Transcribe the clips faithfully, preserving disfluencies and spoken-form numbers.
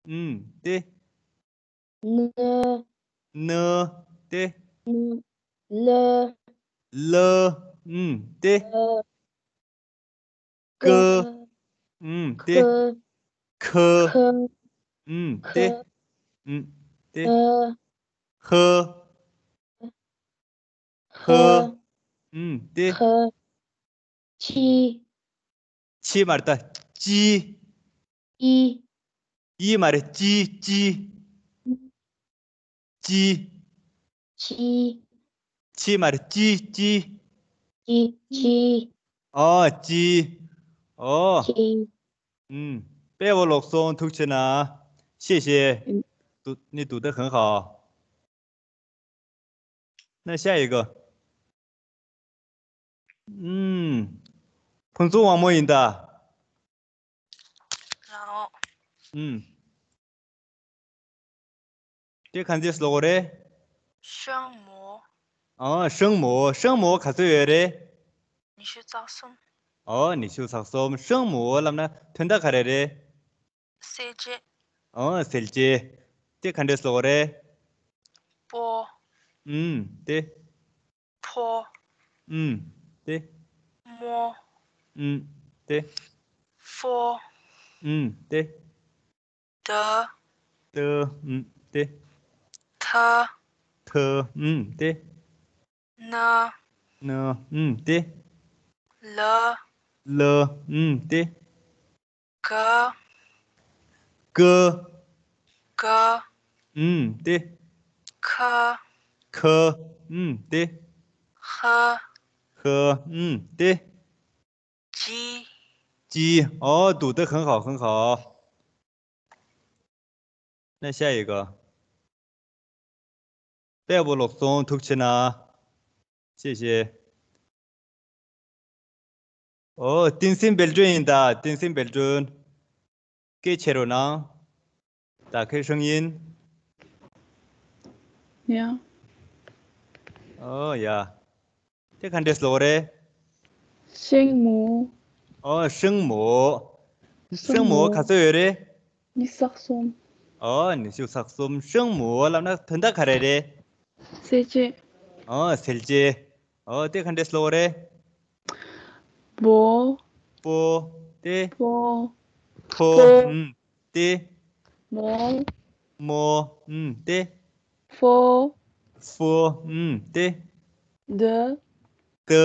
ཨུམ། ཏེ། ན། ན། ཏེ། ན། ལ། ལ། ཨུམ། ཏེ། ལ། ཀ། ཀ། ཨུམ། ཏེ། ཁ། ཁ། ཁ། ཨུམ། ཏེ། ཁ། ཨུམ། ཏེ། ཧ། ཧ། ཧ། ཧ། ཨུམ། ཏེ། ཧ། ཅི། ཅི་མ་རེད་ད། ཅི། ཨི། ཨི་མ་རེད། ཅི། ཅི། ཅི། ཅི། ཅི་མ་རེད། ཅི། ཅི། ཅི། ཅི། ཨོ། ཅི། ཨོ། ཅི། ཨུམ། པེ་བོ་ལོག་སོང་། ཐུགས་ཆེ་ན། ཤེས་ཤེས། ཨུམ། ཏུ་ནི་ཏུ་ཏ་ཁང་ཁ། ན་ཤ་ཡི་གོ། ཨུམ། ཕུན་ཚོགས་དབང་མོ་ཡིན་ད། ལའོ། ཨུམ། དེ་ག་འདྲས་ཀློག་གོ་རེད། ཧྲེང་མོ། ཨ། ཧྲེང་མོ། ཧྲེང་མོ་ག་ཚོད་ཡོད་རེད། ཉི་ཤུ་རྩ་གསུམ། ཨོ། ཉི་ཤུ་རྩ་གསུམ། ཧྲེང་མོ་ལབ་ན་དོན་དག་ག་རེ་རེད། གསལ་བྱེད། ཨོ། གསལ་བྱེད། དེ་ག་འདྲས་ཀློག་གོ་རེད། པོ། ཨུམ། དེ། ཕོ། ཨུམ། དེ། མོ། ཨུམ། དེ། ཧྥོ། ཨུམ། དེ། ད། ད། ཨུམ། དེ། ཐ། ཐ། ཨུམ། དེ། ན། ན། ཨུམ། དེ། ལ། ལ། ཨུམ། དེ། ག་ག་ག་ཨུམ། དེ། ཁ་ཁ་ཨུམ། དེ། ཧ་ཧ་ཨུམ། དེ། ཅི་ཅི། ཨོ། ཏུ་ཏ་ཁང་ཁ་ཁང་ཁ། ན་ཤ་ཡི་ག་པེ་བོ་ལོག་སོང་། ཐུགས་ཆེ་ན། ཤེས་ཤེས། ཨོ། བསྟན་འཛིན་དཔལ་སྒྲོན་ཡིན་ད། བསྟན་འཛིན་དཔལ་སྒྲོན། སྐད་ཆེ་རུ་གནང་། ད་ཁའི་ཧྲང་ཡིན། ཡ། ཨོ་ཡ། དེ་ག་འདྲས་ཀློག་རེད། ཧྲེང་མོ། ཨོ། ཧྲེང་མོ། ཧྲེང་མོ་ག་ཚོད་ཡོད་རེད། ཉི་ཤུ་རྩ་གསུམ། ཨོ། ཉི་ཤུ་རྩ་གསུམ། ཧྲེང་མོ་ལབ་ན་དོན་དག་ག་རེ་རེད། གསལ་བྱེད། ཨོ། གསལ་བྱེད། ཨོ། དེ་ག་འདྲས་ཀློག་རེད། པོ། པོ། དེ། ཕོ། ཕོ། ཕོ། ཨུམ། དེ། མོ། མོ། ཨུམ། དེ། ཧྥོ། ཧྥོ། ཨུམ། དེ། ད། ད།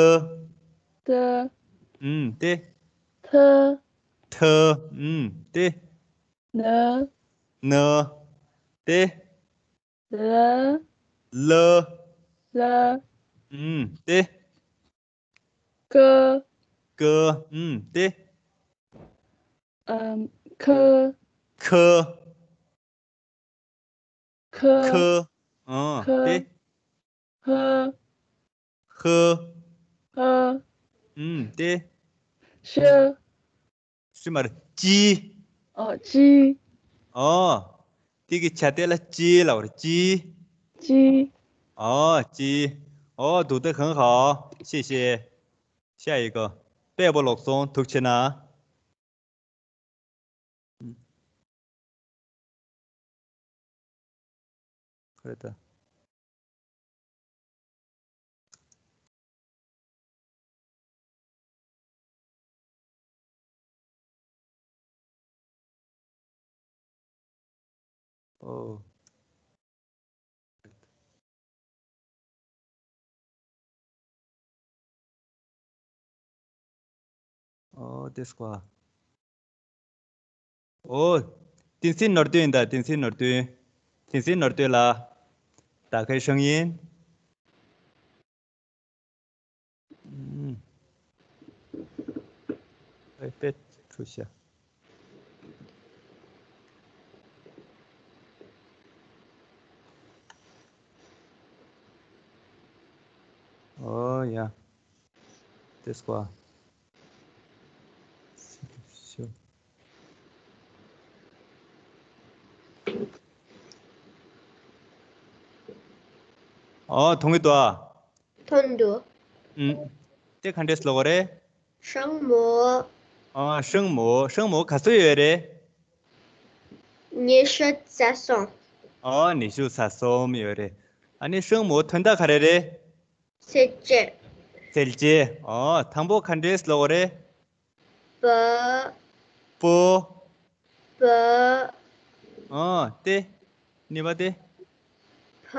ད། ཨུམ། དེ། ཐ། ཐ། ཨུམ། དེ། ན། ན། དེ། ལ། ལ། ལ། ཨུམ། དེ། ཀ་ཀ་ཨུམ། དེ། ཨམ། ཁ་ཁ་ཁ་ཁ་ཨ། ཁ་དེ། ཧ་ཧ་ཧ་ཨུམ། དེ། ཤ་ཤི་མར་ཅི། ཨ། ཅི། ཨོ། དེ་གི་ཆ་དེ་ལ་ཅི་ལབ་རེད། ཅི། ཅི། ཨོ། ཅི། ཨོ། དུ་དེ་གང་ཧ། ཤེས་ཤེས། ཤ་ཡི་གོ་པེ་པོ་ལོག་སོང་། ཐུགས་ཆེ་ན། ཁ་རེ་ད། ཨོ། ཨོ། དེ་སྐོར། ཨོ། བསྟན་འཛིན་ནོར་བདུན་ཡིན་ད། བསྟན་འཛིན་ནོར་བདུན། བསྟན་འཛིན་ནོར་བདུན་ལ། ད་གའི་ཧྲང་ཡིན། ཨུམ། ཨའི་པེ་ཌི་འཁྲུག་ཤག་ཨོ་ཡ། དེ་སྐོར། ཨོ། མཐོང་གི་འདུག་ཨ། མཐོང་འདུག་ཨུམ། དེ་ག་འདྲས་ཀློག་གོ་རེད། ཧྲེང་མོ། ཨ། ཧྲེང་མོ། ཧྲེང་མོ་ག་ཚོད་ཡོད་རེད། ཉི་ཤུ་རྩ་གསུམ། ཨོ་ཉི་ཤུ་རྩ་གསུམ་ཡོད་རེད། ཨ་ནི་སྲིང་མོ་དོན་དག་ག་རེ་རེད། ཟིལ་ཆས། ཟིལ་ཆས། ཨོ་དང་པོ་ག་འདྲས་ཀློག་དགོས་རེད། པ། པོ། པ། ཨོ་དེ། གཉིས་པ་དེ། ཕ།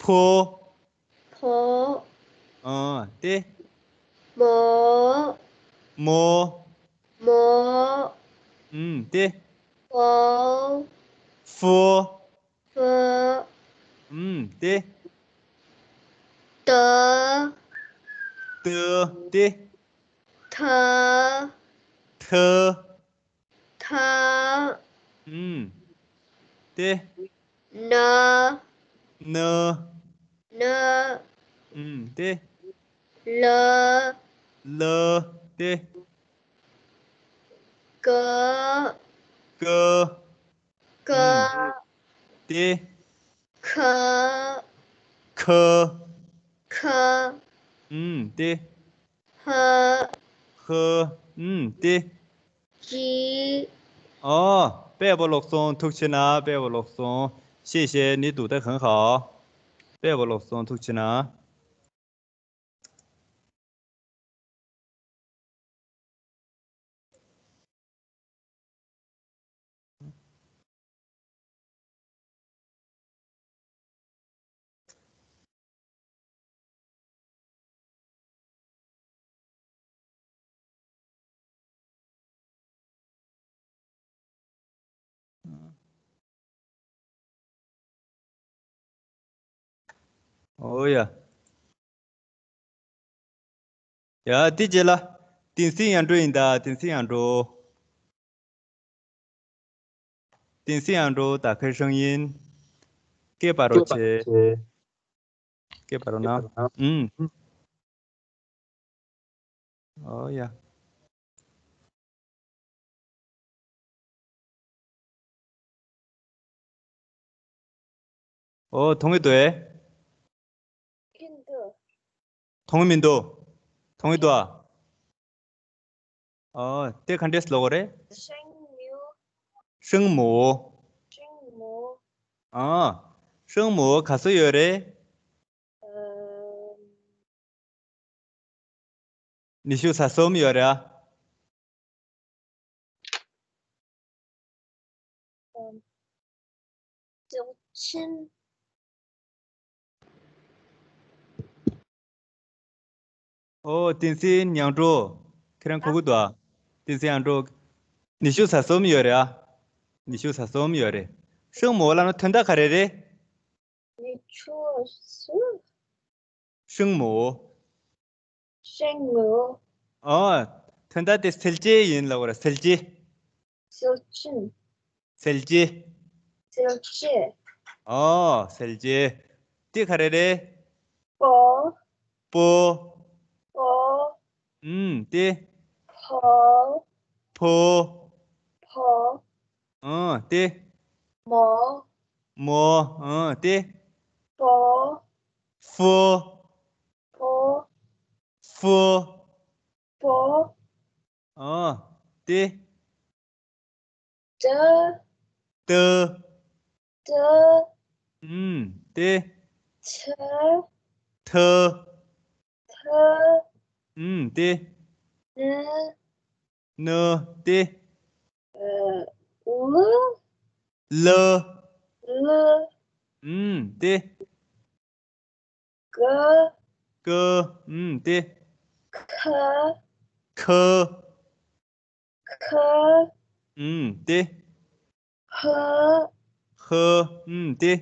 ཕོ། ཕོ། ཨོ་དེ། མོ། མོ། མོ། ཨུམ་དེ། ཕོ། ཕོ། ཕོ། ཨུམ་དེ། ཏ། ཏ། དེ། ཐ། ཐ། ཐ། ཨུམ། དེ། ན། ན། ན། ཨུམ། དེ། ལ། ལ། དེ། ཀ། ཀ། ཀ། ཨུམ། དེ། ཁ། ཁ། ཁ། ཁ། ཨུམ། དེ། ཧ། ཧ། ཨུམ། དེ། ཅི། ཨོ། དཔལ་པོ་ལོག་སོང་། ཐུགས་ཆེ་ན་དཔལ་པོ་ལོག་སོང་། ཤེས་ཤེས་ནི་དུ་ད་གང་ཧ། དཔལ་པོ་ལོག་སོང་། ཐུགས་ཆེ་ན། ཨོ་ཡ། ཡ་དེ་རྗེས་ལ། བསྟན་འཛིན་ཡར་འགྲོ་ཡིན་ད། བསྟན་འཛིན་ཡར་འགྲོ། བསྟན་འཛིན་ཡར་འགྲོ། ད་ཁེར་ཧྲང་ཡིན། སྐད་པར་རོ་ཆེ། སྐད་པར་རོ་ན། ཨུམ། ཨོ་ཡ། ཨོ་མཐོང་གི་འདུག་ཨེ། མཐོང་གི་མི་འདུག་མཐོང་གི་འདུག་ཨ། ཨོ་དེ་ག་འདྲས་ཀློག་དགོས་རེད། སྲིང་མོ། སྲིང་མོ། སྲིང་མོ། ཨ། སྲིང་མོ་ག་ཚོད་ཡོད་རེད། ཨ། ཉི་ཤུ་རྩ་གསུམ་ཡོད་རེད་ཨ། ཨམ། ཟིལ་ཆེན། ཨོ་བསྟན་འཛིན་ཡར་འགྲོ། ཁྱེད་རང་གོ་གི་འདུག་ཨ། བསྟན་འཛིན་ཡར་འགྲོ། ཉི་ཤུ་རྩ་གསུམ་ཡོད་རེད་ཨ། ཉི་ཤུ་རྩ་གསུམ་ཡོད་རེད། སྲིང་མོ་ལབ་ན་དོན་དག་ག་རེ་རེད། ཉི་ཤུ་རྩ་གསུམ། སྲིང་མོ། སྲིང་མོ། ཨོ། དོན་དག་དེ་ཟིལ་ཆས་ཡིན་ལབ་དགོས་རེད། ཟིལ་ཆས། ཟིལ་ཆེན། ཟིལ་ཆས། ཟིལ་ཆས། ཨོ་ཟིལ་ཆས། དེ་ག་རེ་རེད། པོ། པོ། པོ། ཨུམ། དེ། ཕོ། ཕོ། ཕོ། ཨང་། དེ། མོ། མོ། ཨང་། དེ། ཕོ། ཕོ། ཕོ། ཕོ། ཕོ། ཨང་། དེ། ཏ། ཏ། ཏ། ཨུམ། དེ། ཐ། ཐ། ཐ། ཨུམ། དེ། ན། ན། དེ། ཨ། ལ། ལ། ལ། ཨུམ། དེ། ཀ། ཀ། ཨུམ། དེ། ཁ། ཁ། ཁ། ཨུམ། དེ། ཧ། ཧ། ཨུམ། དེ།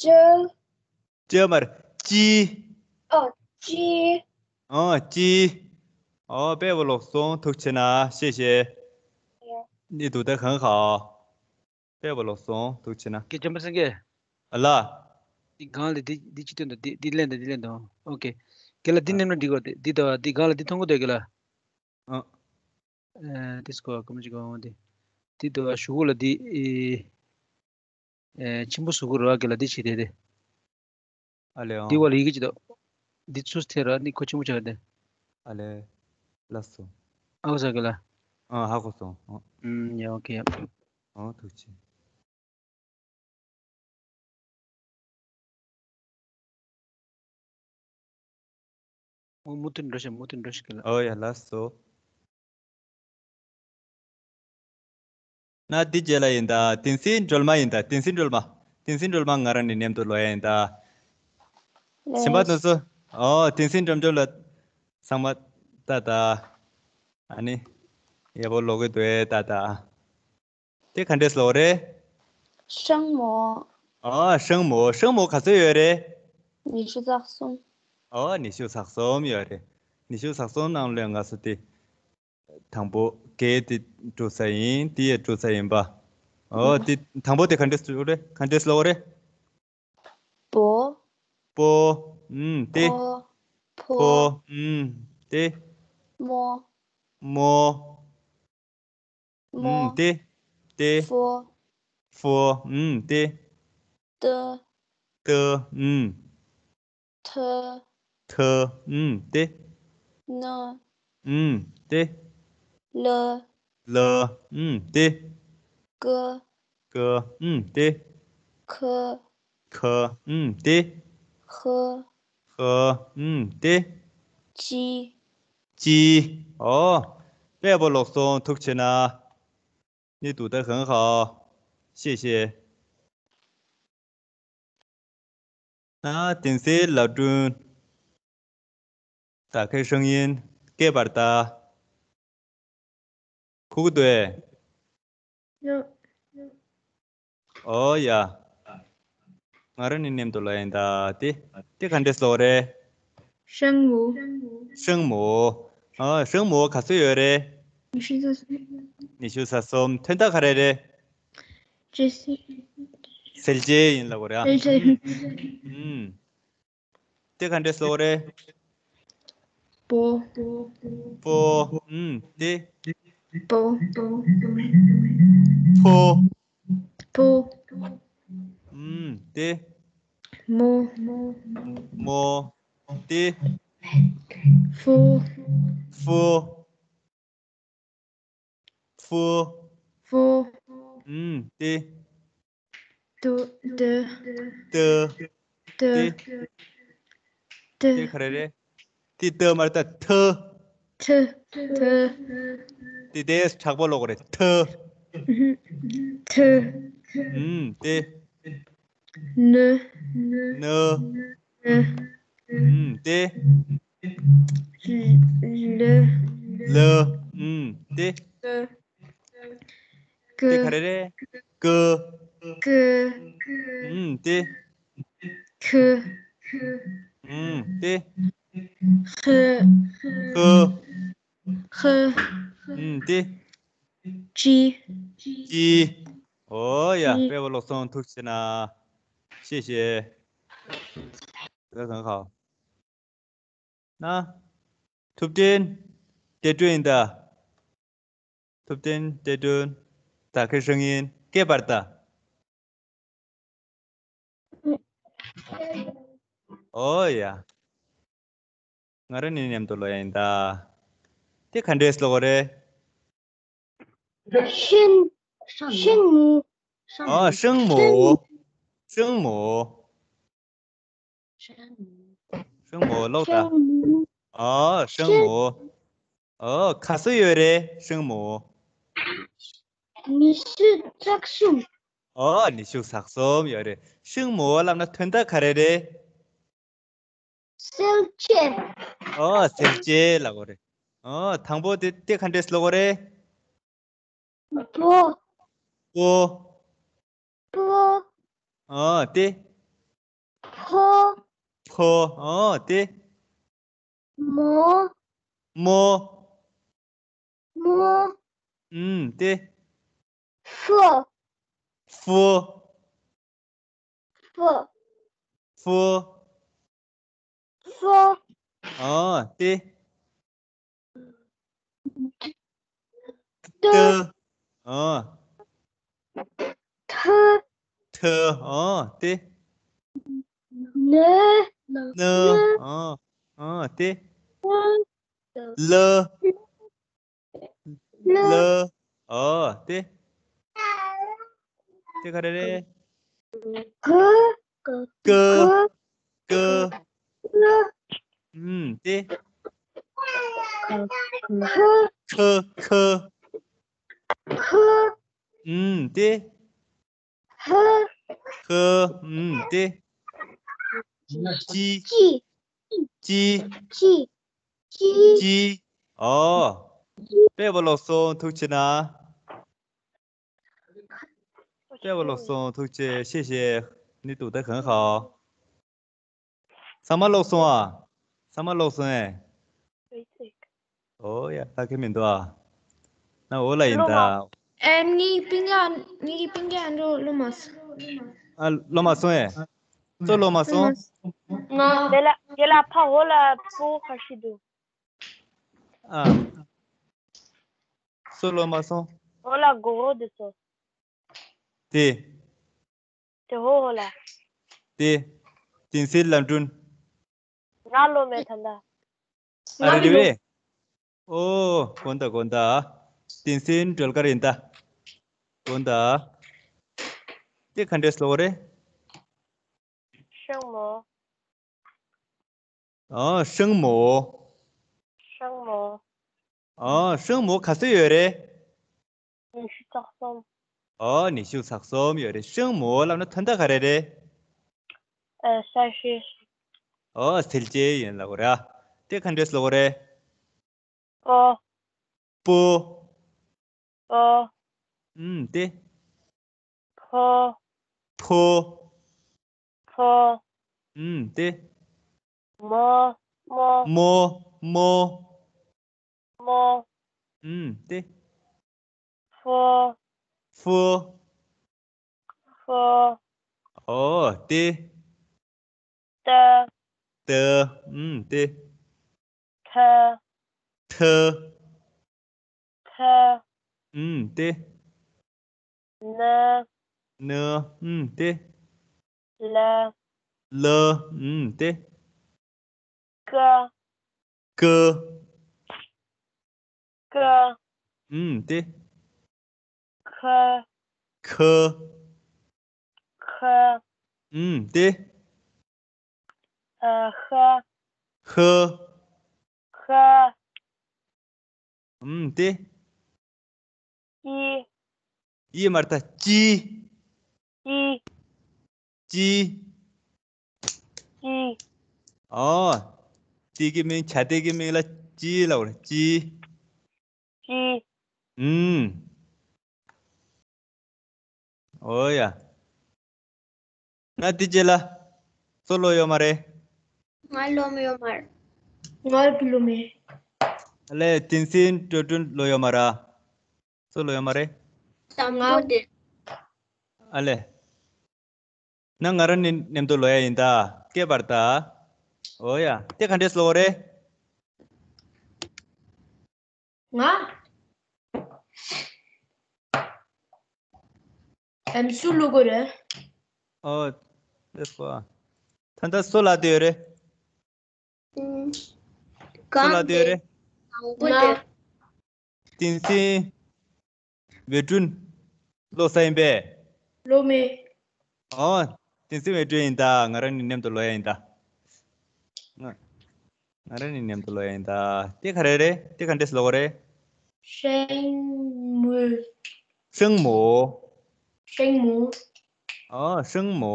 ཅ། ཅ་མ་རེད། ཅི། ཨ། ཅི། ཨ། ཅི། ཨོ་དཔལ་པོ་ལོག་སོང་། ཐུགས་ཆེ་ན། ཤེས་ཤེས། ཡ། ནི་དུ་ད་གང་ཧ། དཔལ་པོ་ལོག་སོང་། ཐུགས་ཆེ་ན། ཀྱེ་བྱམས་པ་སེང་གེ། ཨ་ལ། འདི་སྒང་ལ་འདི་འདི་ཅི་སྟོན་དང་འདི་འདི་ལེན་དང་འདི་ལེན་དང་། ཨོ་ཀེ། རྒན་ལགས་འདི་ཨ། མནན་ན་འགྲིག་གོ། འདི་འདི་དང་འདི་སྒང་ལ་འདི་མཐོང་གི་འདུག་རྒན་ལགས། ཨ། ཨ། འདི་སྐོར་ག་མ་ཅིག་གོ། འདི་འདི་དང་གཞུག་གུ་ལ་འདི་ཨེ་ཨེ་ཆེན་པོ་བཟོ་གི་རེད་པ། རྒན་ལགས་འདི་བྱེད་དེ་དེ། ཨ་ལེ། འདི་ཨང་། བ་ལ་ཡི་གེ་ཅིག་དང་། འདི་ཚུར་ཐེ་ར་ནི་ཁོ་ཆེན་པོ་ཆགས་ཏེ། ཨ་ལེ། ལགས་སོ། ཨ་ཁུ་ས་རྒན་ལགས། ཨ། ཧ་གོ་སོང་། ཨོ། ཨུམ། ཡ། ཨོ་ཁེ། ཨོ། ཐུགས་རྗེ་ཆེ། ཨོ། མུ་མཐུད་འགྲོ་ཤིག་མུ་མཐུད་འགྲོ་ཤིག་ལ། ཨོ་ཡ། ལགས་སོ། ན་འདི་རྗེས་ལ་ཡིན་ད། བསྟན་འཛིན་སྒྲོལ་མ་ཡིན་ད། བསྟན་འཛིན་སྒྲོལ་མ། བསྟན་འཛིན་སྒྲོལ་མ་ང་རང་ནི་མཉམ་དུ་ལོ་ཡ་ཡིན་ད། གཞན་པ་དེ་ཚོ། ཨོ། བསྟན་འཛིན་སྒྲོལ་མ་ལ་ཚང་མ་ད་ད། ཨ་ནི། ཡག་པོ་ཀློག་གི་འདུག་ཨེ་ད་ད། དེ་ག་འདྲས་ཀློག་རེད། སྲིང་མོ། ཨོ། སྲིང་མོ། སྲིང་མོ་ག་ཚོད་ཡོད་རེད། ཉི་ཤུ་རྩ་གསུམ། ཨོ། ཉི་ཤུ་རྩ་གསུམ་ཡོད་རེད། ཉི་ཤུ་རྩ་གསུམ་ནང་ལོས་ང་ཚོ་དེ། དང་པོ་གས་དེ་འགྲོ་ས་ཡིན། དེ་ཡས་འགྲོ་ས་ཡིན་པ། ཨོ། དེ་དང་པོ་དེ་ག་འདྲས་ཀློག་རེད། ག་འདྲས་ཀློག་རེད། པོ། པོ། ཨུམ། དེ། ཕོ། ཕོ། ཕོ། ཨུམ། དེ། མོ། མོ། མོ། ཨུམ། དེ། དེ། ཧྥོ། ཧྥོ། ཨུམ། དེ། ཏ། ཏ། ཨུམ། ཐ། ཐ། ཨུམ། དེ། ན། ཨུམ། དེ། ལ། ལ། ཨུམ། དེ། ཀ། ཀ། ཨུམ། དེ། ཁ། ཁ། ཨུམ། དེ། ཧ། ཧ། ཨུམ། དེ། ཅི། ཅི། ཨོ། དཔེ་ཡག་པོ་ཀློག་སོང་། ཐུགས་རྗེ་ཆེ་གནང་། 你读得很好，谢谢。 ན། བསྟན་འཛིན་ལགས་སྒྲོན། ད་གའི་ཧྲང་ཡིན་སྐད་པར་ད། ཁུག་དོ་ཨེ། ཡོ། ཨོ་ཡ། ང་རང་ནི་མཉམ་དུ་ལོ་ཡིན་ད། དེ། དེ་ག་འདྲས་ཀློག་རེད། སྲིང་མོ། སྲིང་མོ། ཨ། སྲིང་མོ་ག་ཚོད་ཡོད་རེད། ཉི་ཤུ་རྩ་གསུམ། ཉི་ཤུ་རྩ་གསུམ། དོན་དག་ག་རེ་རེད། ཅི་སི། གསལ་བྱེད་ཡིན་ལབ་དགོས་རེད་ཨ། གསལ་བྱེད། ཨུམ། དེ་ག་འདྲས་ཀློག་རེད། པོ། པོ། ཨུམ། དེ། པོ། ཕོ། ཕོ། ཨུམ། དེ། མོ། མོ། དེ། ཧྥོ། ཧྥོ། ཧྥོ། ཧྥོ། ཨུམ། དེ། ཏུ། ཏུ། ཏུ། ཏུ། དེ། ཏུ། དེ་ག་རེ་རེད། དེ་ཏུ་མ་རེད་ད། ཐུ། ཐུ། ཐུ། དེ་དེ་དྲག་པོ་ཀློག་དགོས་རེད། ཐུ། ཐུ། ཨུམ། དེ། ནུ། ནུ། ནུ། ཨུམ། དེ། ལུ། ལུ། ཨུམ། དེ། ལུ། ཀུ། དེ་ག་རེ་རེད། ཀུ། ཀུ། ཨུམ། དེ། ཁུ། ཨུམ། དེ། ཧུ། ཧུ། ཧུ། ཨུམ། དེ། ཅི། ཅི། ཨོ་ཡ། ཅི། དཔེ་ཡག་པོ་ཀློག་སོང་། ཐུགས་རྗེ་གནང་། 谢谢。 ན། ཐུབ་བསྟན། ཏེ་ཀྲུའུ་ཡིན་ད། ཐུབ་བསྟན། ཏེ་ཀྲུའུ། ད་གའི་ཧྲང་ཡིན་སྐད་པར་ད། ཨོ་ཡ། ང་རང་ནི་མཉམ་དུ་ལོ་ཡ་ཡིན་ད། དེ་ག་འདྲས་ཀློག་རེད། སྲིང་། སྲིང་མོ། ཨ། སྲིང་མོ། སྲིང་མོ། སྲིང་མོ་ཀློག་ད། སྲིང་མོ། ཨ། སྲིང་མོ། ཨ། ག་ཚོད་ཡོད་རེད་སྲིང་མོ། ཉི་ཤུ་རྩ་གསུམ། ཨ། ཉི་ཤུ་རྩ་གསུམ་ཡོད་རེད། སྲིང་མོ་ལབ་ན་དོན་དག་ག་རེ་རེད། གསལ་བྱེད། ཨོ། གསལ་བྱེད་ལབ་དགོས་རེད། ཨོ། དང་པོ་དེ་དེ་ག་འདྲས་ཀློག་དགོས་རེད། པོ། པོ། པོ། ཨོ། དེ། ཕོ། ཕོ། ཨོ། དེ། མོ། མོ། མོ། ཨུམ། དེ། ཧྥོ། ཧྥོ། ཧྥོ། ཧྥོ། ཧྥོ། ཨོ། དེ། ཏ། ཏ། ཨོ། ཐ། ཐ། ཨོ། དེ། ན། ན། ཨོ། ཨོ། དེ། ལ། ལ། ལ། ལ། ཨོ། དེ། དེ་ག་རེ་རེད། ཀ། ཀ། ཀ། ཨུམ། དེ། ཁ། ཁ། ཁ། ཁ། ཁ། ཨུམ། དེ། ཧ། ཧ། ཨུམ། དེ། ཅི། ཅི། ཅི། ཅི། ཅི། ཅི། ཅི། ཨོ། དཔེ་བ་ལོག་སོང་། ཐུགས་ཆེ་ན། དཔེ་བ་ལོག་སོང་། ཐུགས་ཆེ། ཤེས་ཤེས་ནི་ཏུ་ད་གང་ཧའོ། ཚང་མ་ལོག་སོང་ཨ། ཚང་མ་ལོག་སོང་ཨེ། ཨོ་ཡ། ད་གི་མི་འདུག་ཨ། ན་འོ་ལ་ཡིན་ད། ཨེ། ངའི་སྤུན་ཀྱག་ངའི་སྤུན་ཀྱག་འགྲོ་ལོ་མ་སོང་། ཨ། ལོ་མ་སོང་ཨེ། ཚོ་ལོ་མ་སོང་། ང་། དེ་ལ་དེ་ལ་ཕ་འོ་ལ་པོ་ཁ་ཤི་འདུག་ཨ། སུ་ལོ་མ་སོང་། འོ་ལ་གོ་རོ་དེ་ཚོ། དེ། དེ་ཧོ་ཧོ་ལ། དེ། དེང་སེ་ལམ་གྲོན། ང་ལོ་མེད་ད་ལྟ། ཨ་རེ་རེ་བས། ཨོ། དགོན་ད་དགོན་ད། དེང་སེ་སྒྲོལ་དཀར་ཡིན་ད། དགོན་ད། དེ་ག་འདྲས་ལོ་རེད། ཤང་མོ། ཨ། ཤང་མོ། ཤང་མོ། ཨ། ཤང་མོ་ག་ཚོད་ཡོད་རེད། ཉི་ཤུ་རྩ་གསུམ། ཨོ། ཉི་ཤུ་རྩ་གསུམ་ཡོད་རེད། ཤང་མོ་ལབ་ན་དོན་དག་ག་རེ་རེད། ཨ། ས་གཞི། ཨོ། སེལ་ཅེ་ཡིན་ལབ་དགོས་རེད་ཨ། དེ་ག་འདྲས་ལབ་དགོས་རེད། པོ། པོ། པོ། ཨུམ། དེ། ཕོ། ཕོ། ཕོ། ཨུམ། དེ། མོ། མོ། མོ། མོ། མོ། ཨུམ། དེ། ཧྥོ། ཧྥོ། ཧྥོ། ཨོ། དེ། ཏ། ཏ། ཨུམ། དེ། ཐ། ཐ། ཐ། ཨུམ། དེ། ན། ན། ཨུམ། དེ། ལ། ལ། ཨུམ། དེ། ཀ། ཀ། ཀ། ཨུམ། དེ། ཁ། ཁ། ཁ། ཨུམ། དེ། ཨ། ཧ། ཧ། ཧ། ཨུམ། དེ། ཅི། ཡི་མར་ད། ཅི། ཅི། ཅི། ཅི། ཨོ། དེ་གི་མིང་། བྱ་དེ་གི་མིང་ལ་ཅི་ལབ་རེད། ཅི། ཅི། ཨུམ། ཨོ་ཡ། ང་དེ་རྗེས་ལ། སུ་ལོ་ཡོད་མ་རེད། ང་ལོ་མ་ཡོད་མ་རེད། ང་ལོ་མེད། ཨ་ལེ། དེང་སེ་སྤྲོ་སྤྲོ་ལོ་ཡོད་མ་རེད། སུ་ལོ་ཡོད་མ་རེད། དང་པོ་དེ། ཨ་ལེ། ན་ང་རང་ནི་མཉམ་དུ་ལོ་ཡ་ཡིན་ད། སྐད་པར་ད། ཨོ་ཡ། དེ་ག་འདྲས་ལོ་རེད། ང་། ཨེམ་སུ་ལུ་གོ་རེད། ཨོ། དེ་སོ། ད་ལྟ་སུ་ལ་དེ་ཡོད་རེད། ཨུམ། སུ་ལ་དེ་ཡོད་རེད། དང་པོ་དེ། དེང་སེ་ཝེ་ཀྲུན་ལོ་ས་ཡིན་པས། ལོ་མེ། ཨོ། དེང་སེ་ཝེ་ཀྲུན་ཡིན་ད། ང་རང་ནི་མཉམ་དུ་ལོ་ཡ་ཡིན་ད། ང་ང་རང་ནི་མཉམ་དུ་ལོ་ཡ་ཡིན་ད། དེ་ག་རེ་རེད། དེ་ག་འདྲས་ལོ་རེད། ཤང་མོ། ཤང་མོ། ཤང་མོ། ཨོ། ཤང་མོ།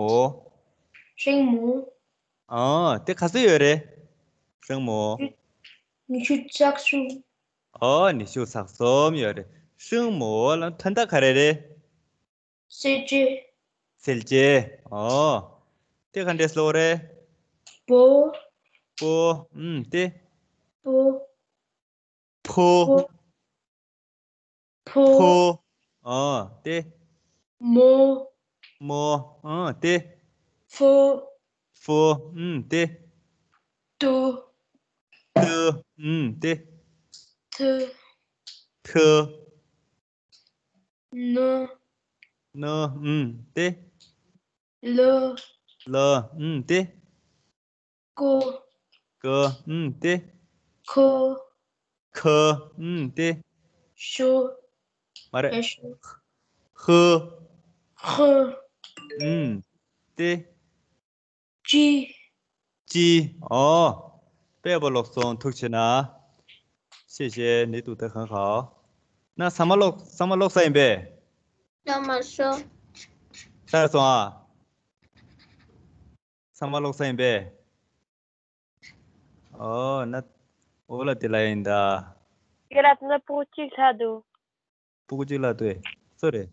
ཤང་མོ། ཨོ། དེ་ག་ཚོད་ཡོད་རེད། ཤང་མོ། ཉི་ཤུ་རྩ་གསུམ། ཨོ། ཉི་ཤུ་རྩ་གསུམ་ཡོད་རེད། ཤང་མོ་ལ་དོན་དག་ག་རེ་རེད། སེལ་ཅེ། སེལ་ཅེ། ཨོ། དེ་ག་འདྲས་ལོ་རེད། པོ། པོ། ཨུམ། དེ། པོ། ཕོ། ཕོ། ཕོ། ཨོ། དེ། མོ། མོ། ཨོ། དེ། ཧྥོ། ཧྥོ། ཨུམ། དེ། ཏུ། ཏུ། ཨུམ། དེ། ཐུ། ཐུ། ནུ། ནུ། ཨུམ། དེ། ལུ། ལུ། ཨུམ། དེ། ཀུ། ཀུ། ཨུམ། དེ། ཁུ། ཁུ། ཨུམ། དེ། ཤུ། མ་རེད། ཡ་ཤུ། ཧུ། ཧུ། ཨུམ། ཏེ། ཅི། ཅི། ཨོ། དཔལ་པོ་ལོག་སོང་ཐུགས་ཆེ་ན། ཤེས་ཤེས་ནི་ཏུ་ཏ་ཁང་ཁའོ། ན་ས་མ་ལོག་ས་མ་ལོག་ས་ཡིན་པས། ལོ་མ་སོ། ས་སོང་ཨ། ས་མ་ལོག་ས་ཡིན་པས། ཨོ་ན། ཨོ་ལ་དེ་ལ་ཡིན་ད། ཁྱེད་རང་ཚོ་ན་སྤུ་གུ་གཅིག་ལྷག་འདུག་སྤུ་གུ་གཅིག་ལྷག་འདུག་སུ་རེད།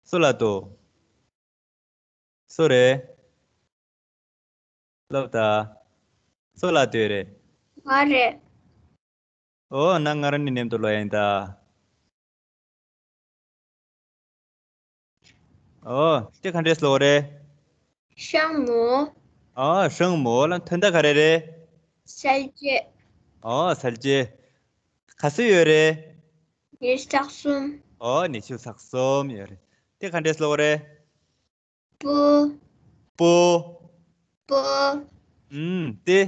སུ་ལྷག་འདུག་སུ་རེད། ལབ་ད། སུ་ལྷག་འདུག་རེད། ང་རེད། ཨོ་ན་ང་རང་ནི་མཉམ་དུ་ལོ་ཡིན་ད། ཨོ། དེ་ག་འདྲས་ལོ་རེད། ཤང་མོ། ཨོ་ཤང་མོ་ལ་ཐོན་ད་ག་རེ་རེད། གསལ་བྱེད། ཨོ་གསལ་བྱེད། ག་ཚོད་ཡོད་རེད། ཉི་ཤུ་རྩ་གསུམ། ཨོ་ཉི་ཤུ་རྩ་གསུམ་ཡོད་རེད། དེ་ག་འདྲས་ལོ་རེད། པོ། པོ། པོ། ཨུམ་ཏེ།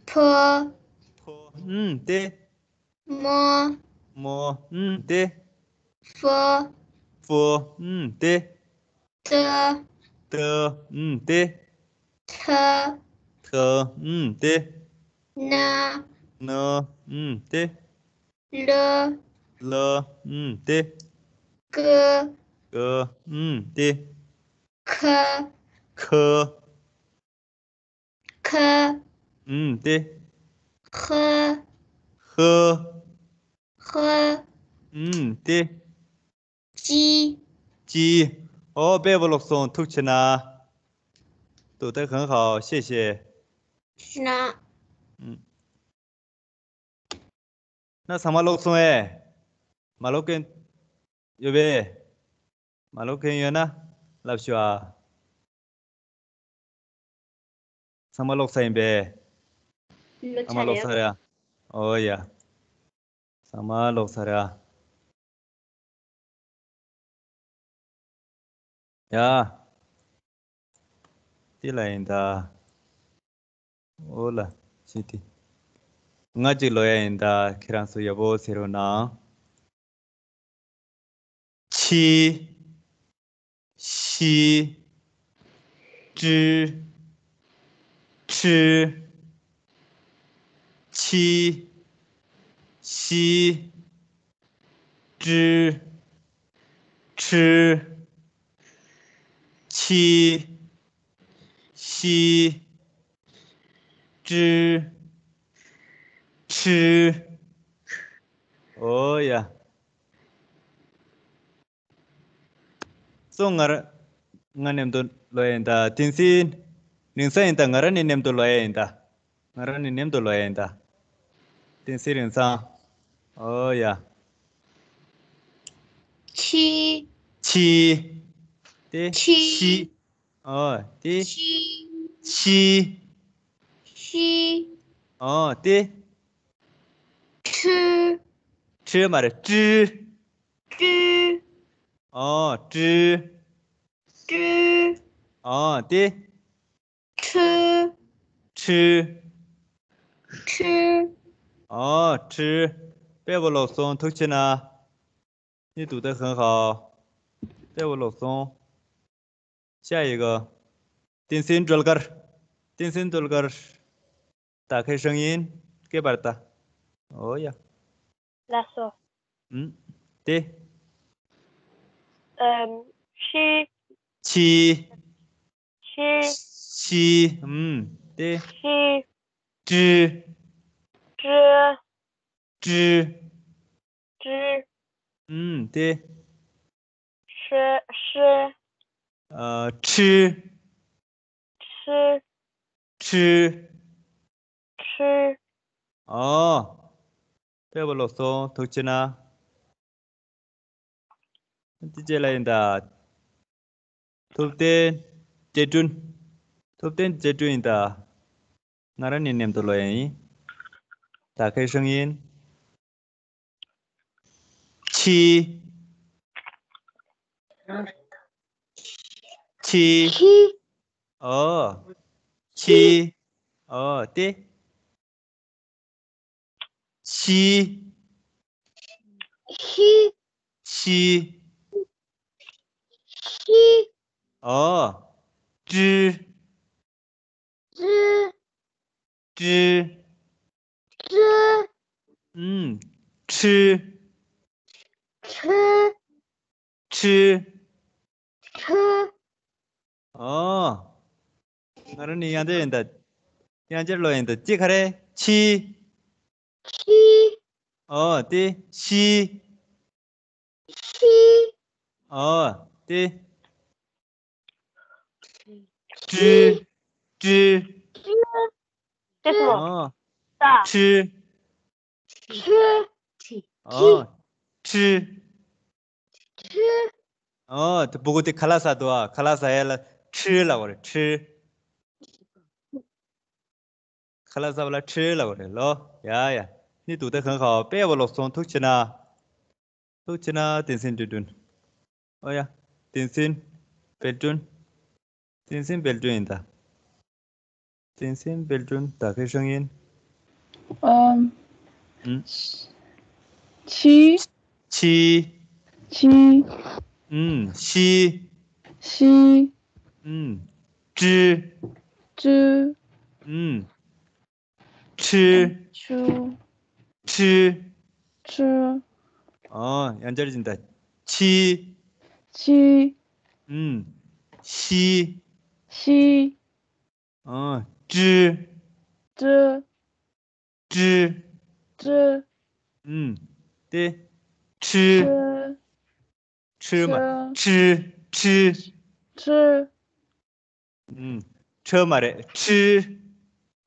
ཕོ། ཕོ། ཨུམ་ཏེ། མོ། མོ། ཨུམ་ཏེ། ཕོ། ཕོ། ཨུམ་ཏེ། ཏ། ཏ། ཨུམ་ཏེ། ཐ། ཐ། ཨུམ་ཏེ། ན། ན། ཨུམ་ཏེ། ལ། ལ། ཨུམ་ཏེ། ཀ། ཀ། ཨུམ་ཏེ། ཁ། ཁ། ཁ། ཨུམ་ཏེ། ཧ། ཧ། ཧ། ཨུམ་ཏེ། ཅི། ཅི། ཨོ་དཔལ་པོ་ལོག་སོང་ཐུགས་ཆེ་ན། ཏུ་ཏ་གང་ཧའོ་ཤེས་ཤེས། ཤེས་ན། ཨུམ། ན་ཚང་མ་ལོག་སོང་ཨེ། མ་ལོག་མཁན་ཡོད་པས། མ་ལོག་མཁན་ཡོད་ན་ལབ་ཤོག་ཨ། ཚང་མ་ལོག་ཚར་ཡིན་པས། ཚང་མ་ལོག་ཚར་ཡ། ཨོ་ཡ། ཚང་མ་ལོག་ཚར་ཡ། ཡ། དེ་ལ་ཡིན་ད། ཨོ་ལ། ཤི་དེ། ང་གཅིག་ལོ་ཡ་ཡིན་ད་ཁྱེད་རང་ཚོ་ཡག་པོ་ཟེར་རོགས་གནང་། ཆི། ཤི། ཀྲི། ཁྲི། ཆི། ཤི། ཀྲི། ཁྲི། ཆི། ཤི། ཀྲི། ཁྲི། ཨོ་ཡ། སོང་ང་ར། ང་མཉམ་དུ་ལོ་ཡིན་ད་དེང་སིན། རིང་ས་ཡིན་ད་ང་ར་ནི་མཉམ་དུ་ལོ་ཡ་ཡིན་ད། ང་ར་ནི་མཉམ་དུ་ལོ་ཡ་ཡིན་ད། དེང་སིན་རིང་ས། ཨོ་ཡ། ཆི། ཆི། དེ། ཆི། ཤི། ཨོ་དེ། ཤི། ཤི། ཤི། ཨོ་དེ། ཁྲི། ཁྲི་མ་རེད་ཀྲི། ཀྲི། ཨོ་ཀྲི། ཀྲི། ཨོ་དེ། ཁྲི། ཁྲི། ཁྲི། ཨོ་ཁྲི། དཔེ་པོ་ལོག་སོང་ཐུགས་ཆེ་ན། ནི་ཏུ་ཏ་ཁང་ཁའོ། དཔེ་པོ་ལོག་སོང་། ཤ་ཡི་གོ། ཏིན་སིན་ཏྲོལ་ཀར། ཏིན་སིན་ཏྲོལ་ཀར། ད་ཁའི་ཧྲང་ཡིན། ཀེ་པར་ཏ། ཨོ་ཡ། ལགས་སོ། ཨུམ། ཏེ། ཨམ། ཤི། ཆི། ཤི། ཤི། ཨུམ། ཏེ། ཤི། ཀྲི། ཀྲི། ཀྲི། ཀྲི། ཨུམ། ཏེ། ཧྲི། ཧྲི། ཨ། ཁྲི། ཁྲི། ཁྲི། ཁྲི། ཨོ། དཔེ་པོ་ལོག་སོང་ཐུགས་ཆེ་ན། དེ་རྗེས་ལ་ཡིན་ད། ཐུབ་བསྟན་རྗེ་དྲུང་། ཐུབ་བསྟན་རྗེ་དྲུང་ཡིན་ད། ང་རང་ནི་མཉམ་དུ་ལོ་ཡ་ཡིན། ད་ཁའི་ཧྲང་ཡིན། ཆི། ཆི། ཆི། ཨོ། ཆི། ཨོ་དེ། ཤི། ཤི། ཤི། ཤི། ཨོ། ཀྲི། ཀྲི། ཀྲི། ཀྲི། ཨུམ། ཁྲི། ཁྲི། ཁྲི། ཁྲི། ཨོ། ང་རང་ནི་ཡང་དེ་ཡིན་ད། ཡང་ཅེར་ལོ་ཡིན་ད། ཅི་ག་རེ། ཆི། ཆི། ཨོ་དེ། ཤི། ཤི། ཨོ་དེ། ཀྲི། ཀྲི། ཀྲི། ཨོ། ད། ཁྲི། ཁྲི། ཨོ། ཁྲི། ཁྲི། ཨོ་དེ་སྤུ་གུ་དེ་ཁ་ལག་ཟ་འདུག་ཨ། ཁ་ལག་ཟ་ཡ་ལ་ཁྲི་ལབ་དགོས་རེད། ཁྲི། ཁ་ལག་ཟ་བ་ལ་ཁྲི་ལབ་དགོས་རེད་ལོ། ཡ་ཡ། ནི་ཏུ་ཏེ་ཁང་ཁའོ། དཔེ་བ་ལོག་སོང་། ཐུགས་ཆེ་ན། ཐུགས་ཆེ་ན། བསྟན་འཛིན་འབྲི་སྒྲོན། ཨོ་ཡ། བསྟན་འཛིན་འབྲི་སྒྲོན། བསྟན་འཛིན་འབྲི་སྒྲོན་ཡིན་ད། བསྟན་འཛིན་འབྲི་སྒྲོན། ད་གའི་ཧྲང་ཡིན། ཨམ། ཨུམ། ཆི། ཆི། ཆི། ཨུམ། ཤི། ཤི། ཨུམ། ཀྲི། ཀྲི། ཨུམ། ཁྲི། ཁྲི། ཁྲི། ཁྲི། ཨོ་ཡང་ཅེར་ཡིན་ད། ཆི། ཆི། ཨུམ། ཤི། ཤི། ཨོ། ཀྲི། ཀྲི། ཀྲི། ཀྲི། ཨུམ། དེ། ཁྲི། ཁྲི། ཁྲི་མ། ཁྲི། ཁྲི། ཁྲི། ཁྲི། ཨུམ། ཁྲི་མ་རེད། ཁྲི།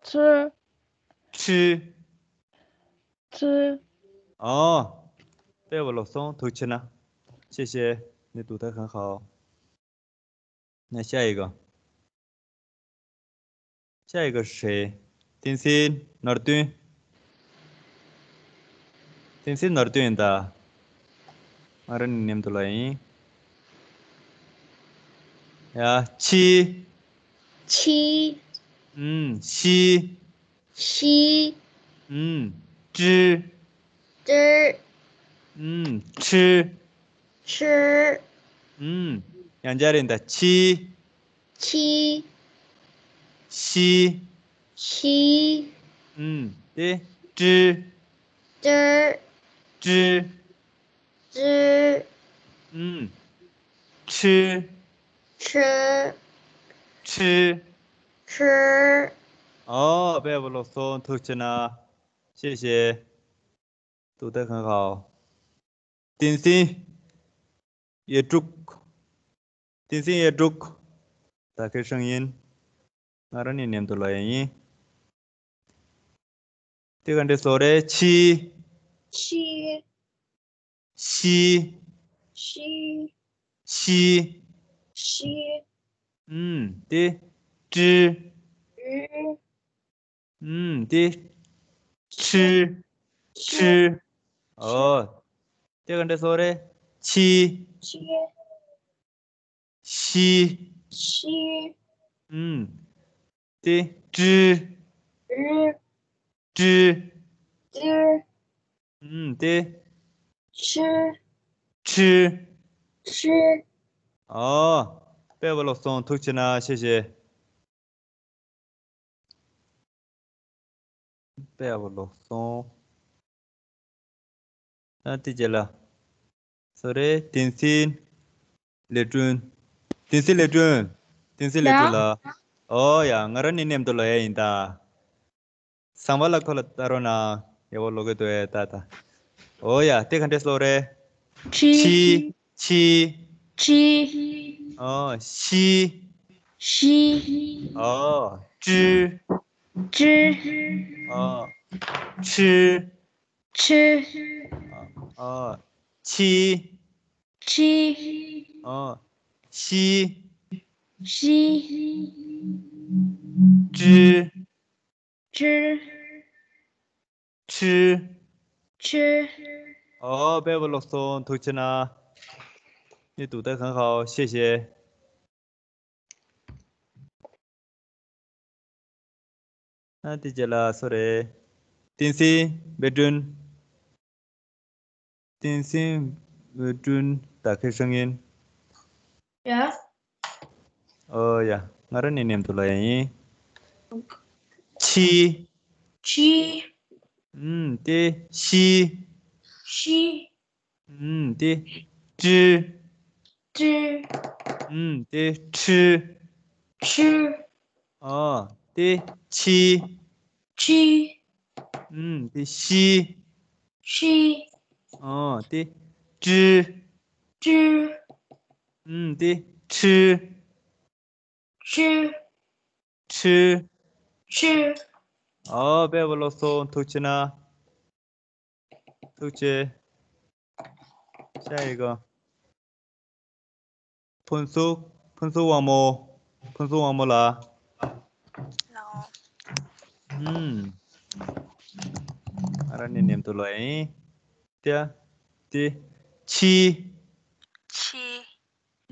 ཁྲི། ཁྲི། ཁྲི། ཨོ། དཔེ་བ་ལོག་སོང་། ཐུགས་ཆེ་ན། ཤེས་ཤེས། ནི་ཏུ་ཏེ་ཁང་ཁའོ། ན་ཤ་ཡི་གོ། ཤ་ཡི་གོ་ཧྲེ། བསྟན་འཛིན་ནོར་བདུན། བསྟན་འཛིན་ནོར་བདུན་ཡིན་ད། ང་རང་ནི་མཉམ་དུ་ལ་ཡིན། ཡ། ཆི། ཆི། ཨུམ། ཤི། ཤི། ཨུམ། ཀྲི། ཀྲི། ཨུམ། ཁྲི། ཁྲི། ཨུམ། ཡང་ཅེར་ཡིན་ད། ཆི། ཆི། ཤི། ཤི། ཨུམ། དེ། ཀྲི། ཀྲི། ཀྲི། ཀྲི། ཨུམ། ཁྲི། ཁྲི། ཁྲི། ཁྲི། ཨོ་དཔེ་བ་ལོག་སོང་། ཐུགས་ཆེ་ན། ཤེས་ཤེས། ཏུ་ཏེ་ཁང་ཁའོ། བསྟན་འཛིན་གཡུ་འབྲུག། བསྟན་འཛིན་གཡུ་འབྲུག། ད་གའི་ཧྲང་ཡིན། ང་རང་ནི་མཉམ་དུ་ལ་ཡ་ཡིན། དེ་ག་འདྲ་བཟོ་རེད། ཆི། ཆི། ཤི། ཤི། ཤི། ཤི། ཨུམ། དེ། ཀྲི། ཀྲི། ཨུམ། དེ། ཁྲི། ཁྲི། ཨོ། དེ་ག་འདྲ་བཟོ་རེད། ཆི། ཆི། ཤི། ཤི། ཨུམ། དེ། ཀྲི། ཀྲི། ཀྲི། ཨུམ། དེ། ཁྲི། ཁྲི། ཁྲི། ཨོ། དཔེ་བ་ལོག་སོང་། ཐུགས་ཆེ་ན། ཤེས་ཤེས། དཔེ་བ་ལོག་སོང་། ཨ། དེ་རྗེས་ལ། སོ་རེ། བསྟན་འཛིན་ལེགས་སྒྲོན། བསྟན་འཛིན་ལེགས་སྒྲོན། བསྟན་འཛིན་ལེགས་སྒྲོན་ལགས། ཨོ་ཡ། ང་རང་ནི་མཉམ་དུ་ལ་ཡ་ཡིན་ད། ཟམ་པ་ལ་ཁོ་ལ་ལྟ་རོགས་གནང་། ཡག་པོ་ཀློག་གི་འདུག་ཨེ། ད་ད། ཨོ་ཡ། དེ་ག་འདྲ་ཀློག་རེད། ཆི། ཆི། ཆི། ཆི། ཨོ། ཤི། ཤི། ཨོ། ཀྲི། ཀྲི། ཨོ། ཁྲི། ཁྲི། ཨོ། ཆི། ཆི། ཨོ། ཤི། ཤི། ཀྲི། ཀྲི། ཁྲི། ཁྲི། ཨོ། དཔེ་བ་ལོག་སོང་། ཐུགས་ཆེ་གནང་། ནི་ཏུ་ཏེ་ཁང་ཁའོ། ཤེས་ཤེས། ཨ། དེ་རྗེས་ལ་སོ་རེ། བསྟན་འཛིན་འབད་བརྩོན། བསྟན་འཛིན་འོད་སྒྲོན་ད་ཁེ་ཧྲང་ཡིན། ཡ། ཨོ་ཡ། ང་རང་ནས་མཉམ་དུ་ལ་ཡ་ཡིན། ཆི། ཆི། ཨུམ། དེ་ཤི། ཤི། ཨུམ། དེ་ཀྲི། ཀྲི། ཨུམ། དེ་ཁྲི། ཁྲི། ཨོ། དེ་ཆི། ཆི། ཨུམ། དེ་ཤི། ཤི། ཨོ། དེ་ཀྲི། ཀྲི། ཨུམ། དེ་ཁྲི། ཁྲི། ཁྲི། ཁྲི། ཨོ། དཔེ་པོ་ལོག་སོང་། ཐུགས་རྗེ་གནང་། ཐུགས་རྗེ། ཤ་ཡི་གོ། ཕུན་ཚོགས། ཕུན་ཚོགས་དབང་མོ། ཕུན་ཚོགས་དབང་མོ་ལ། ལའོ། ཨུམ། ང་རང་ནས་མཉམ་དུ་ལོ་ཡིན། ཏེ། ཏེ། ཆི། ཆི།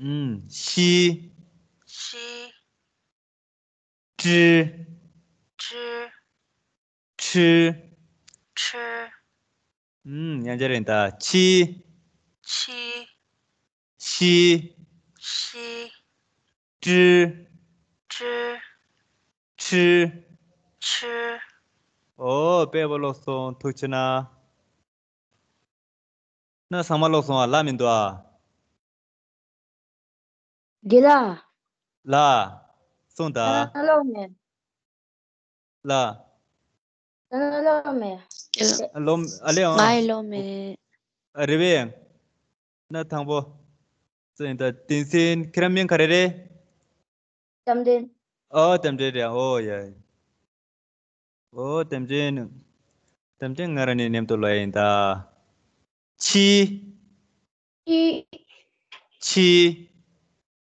ཨུམ། ཤི། ཤི། ཀྲི། ཀྲི། ཁྲི། ཁྲི། ཨུམ། ཡང་བསྐྱར་ཡིན་ད། ཆི། ཆི། ཤི། ཤི། ཀྲི། ཀྲི། ཁྲི། ཁྲི། ཨོ། དཔེ་པོ་ལོག་སོང་། ཐུགས་རྗེ་གནང་། ན་ཚང་མ་ལོག་སོང་ཨ། ལ་མི་འདུག་ཨ། དགེ་ལགས། ལ། གསུངས་ད། ད་ལོག་མེད། ལ། ད་ལོག་མེད། ལོ། ཨ་ལེ་ཨང་། ང་ཡི་ལོ་མེད། ཨ་རེ་བས། ན་དང་པོ། སུ་ཡིན་ད། བསྟན་འཛིན། ཁྱེད་རང་མིང་ག་རེ་རེད། ལྕམ་དྲལ། ཨོ། ལྕམ་དྲལ་རེད། ཨོ་ཡ། ཨོ། ལྡེམ་ཅན། ལྡེམ་ཅན་ང་རང་ནས་མཉམ་དུ་ལོ་ཡ་ཡིན་ད། ཆི། ཆི། ཆི།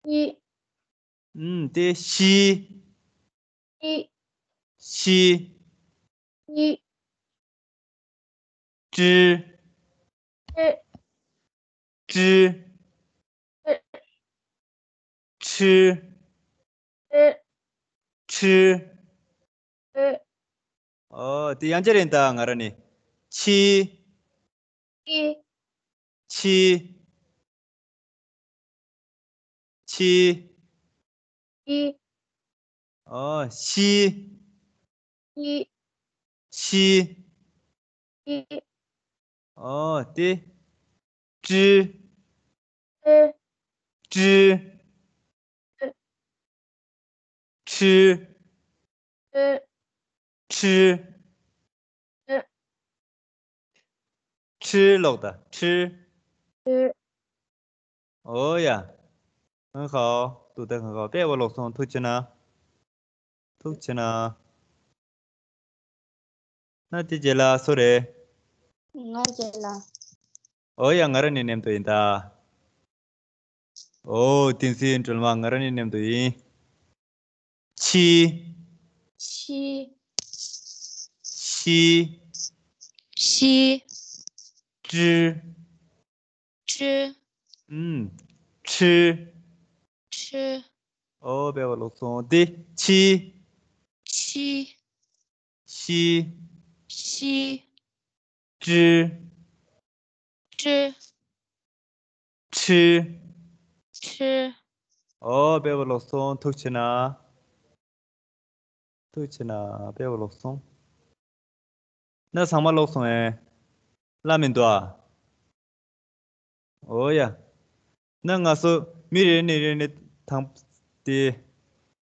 ཆི། ཨུམ། དེ་ཤི། ཤི། ཤི། ཤི། ཀྲི། ཀྲི། ཀྲི། ཁྲི། ཁྲི། ཨོ། དེ་ཡང་བསྐྱར་ཡིན་ད། ང་རང་ནས། ཆི། ཆི། ཆི། ཨོ། ཤི། ཤི། ཨོ། དེ། ཀྲི། ཀྲི། ཁྲི། ཁྲི། ཁྲི་ལོག་ད། ཁྲི། ཨོ་ཡ། ཧང་ཧའོ། ཏུ་ཏ་ཧང་ཧའོ། དཔེ་པོ་ལོག་སོང་། ཐུགས་རྗེ་གནང་། ཐུགས་རྗེ་གནང་། ན་དེ་རྗེས་ལ་སུ་རེད། ང་རྗེས་ལ། ཨོ་ཡ། ང་རང་ནས་མཉམ་དུ་ཡིན་ད། ཨོ། བསྟན་འཛིན་སྒྲོལ་མ། ང་རང་ནས་མཉམ་དུ་ཡིན། ཆི། ཆི། ཤི། ཤི། ཀྲི། ཀྲི། ཨུམ། ཁྲི། ཁྲི། ཨོ། དཔེ་པོ་ལོག་སོང་། དེ། ཆི། ཆི། ཤི། ཤི། ཀྲི། ཀྲི། ཁྲི། ཁྲི། ཨོ། དཔེ་པོ་ལོག་སོང་། ཐུགས་རྗེ་གནང་། ཐུགས་རྗེ་གནང་། དཔེ་པོ་ལོག་སོང་། ན་ཚང་མ་ལོག་སོང་ཨེ། ལ་མི་འདུག་ཨ། ཨོ་ཡ། ན་ང་ཚོ་མི་རེ་ནས་རེ་ནས་དང་དེ།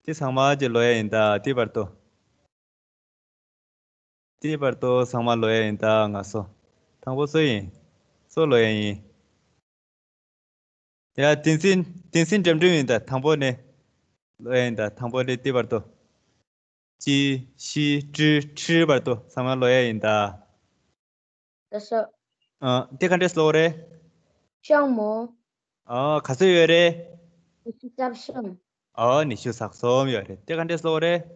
དེ་ཚང་མ་གྱི་ལོ་ཡ་ཡིན་ད། དེ་བར་དུ། དེ་བར་དུ་ཚང་མ་ལོ་ཡ་ཡིན་ད། ང་ཚོ། དང་པོ་སུ་ཡིན། སུ་ལོ་ཡ་ཡིན། ཡ། བསྟན་འཛིན། བསྟན་འཛིན་འགྲིམ་འགྲིམ་ཡིན་ད། དང་པོ་ནས་ལོ་ཡ་ཡིན་ད། དང་པོ་ནས་དེ་བར་དུ། ཅི། ཤི། ཀྲི། ཁྲི་བར་དུ་ཚང་མ་ལོ་ཡ་ཡིན་ད། ལགས་སོ། ཨ། དེ་ག་འདྲས་ལོ་རེད། ཤང་མོ། ཨ། ག་ཚོད་ཡོད་རེད། ཉི་ཤུ་རྩ་གསུམ། ཨ། ཉི་ཤུ་རྩ་གསུམ་ཡོད་རེད། དེ་ག་འདྲས་ལོ་རེད།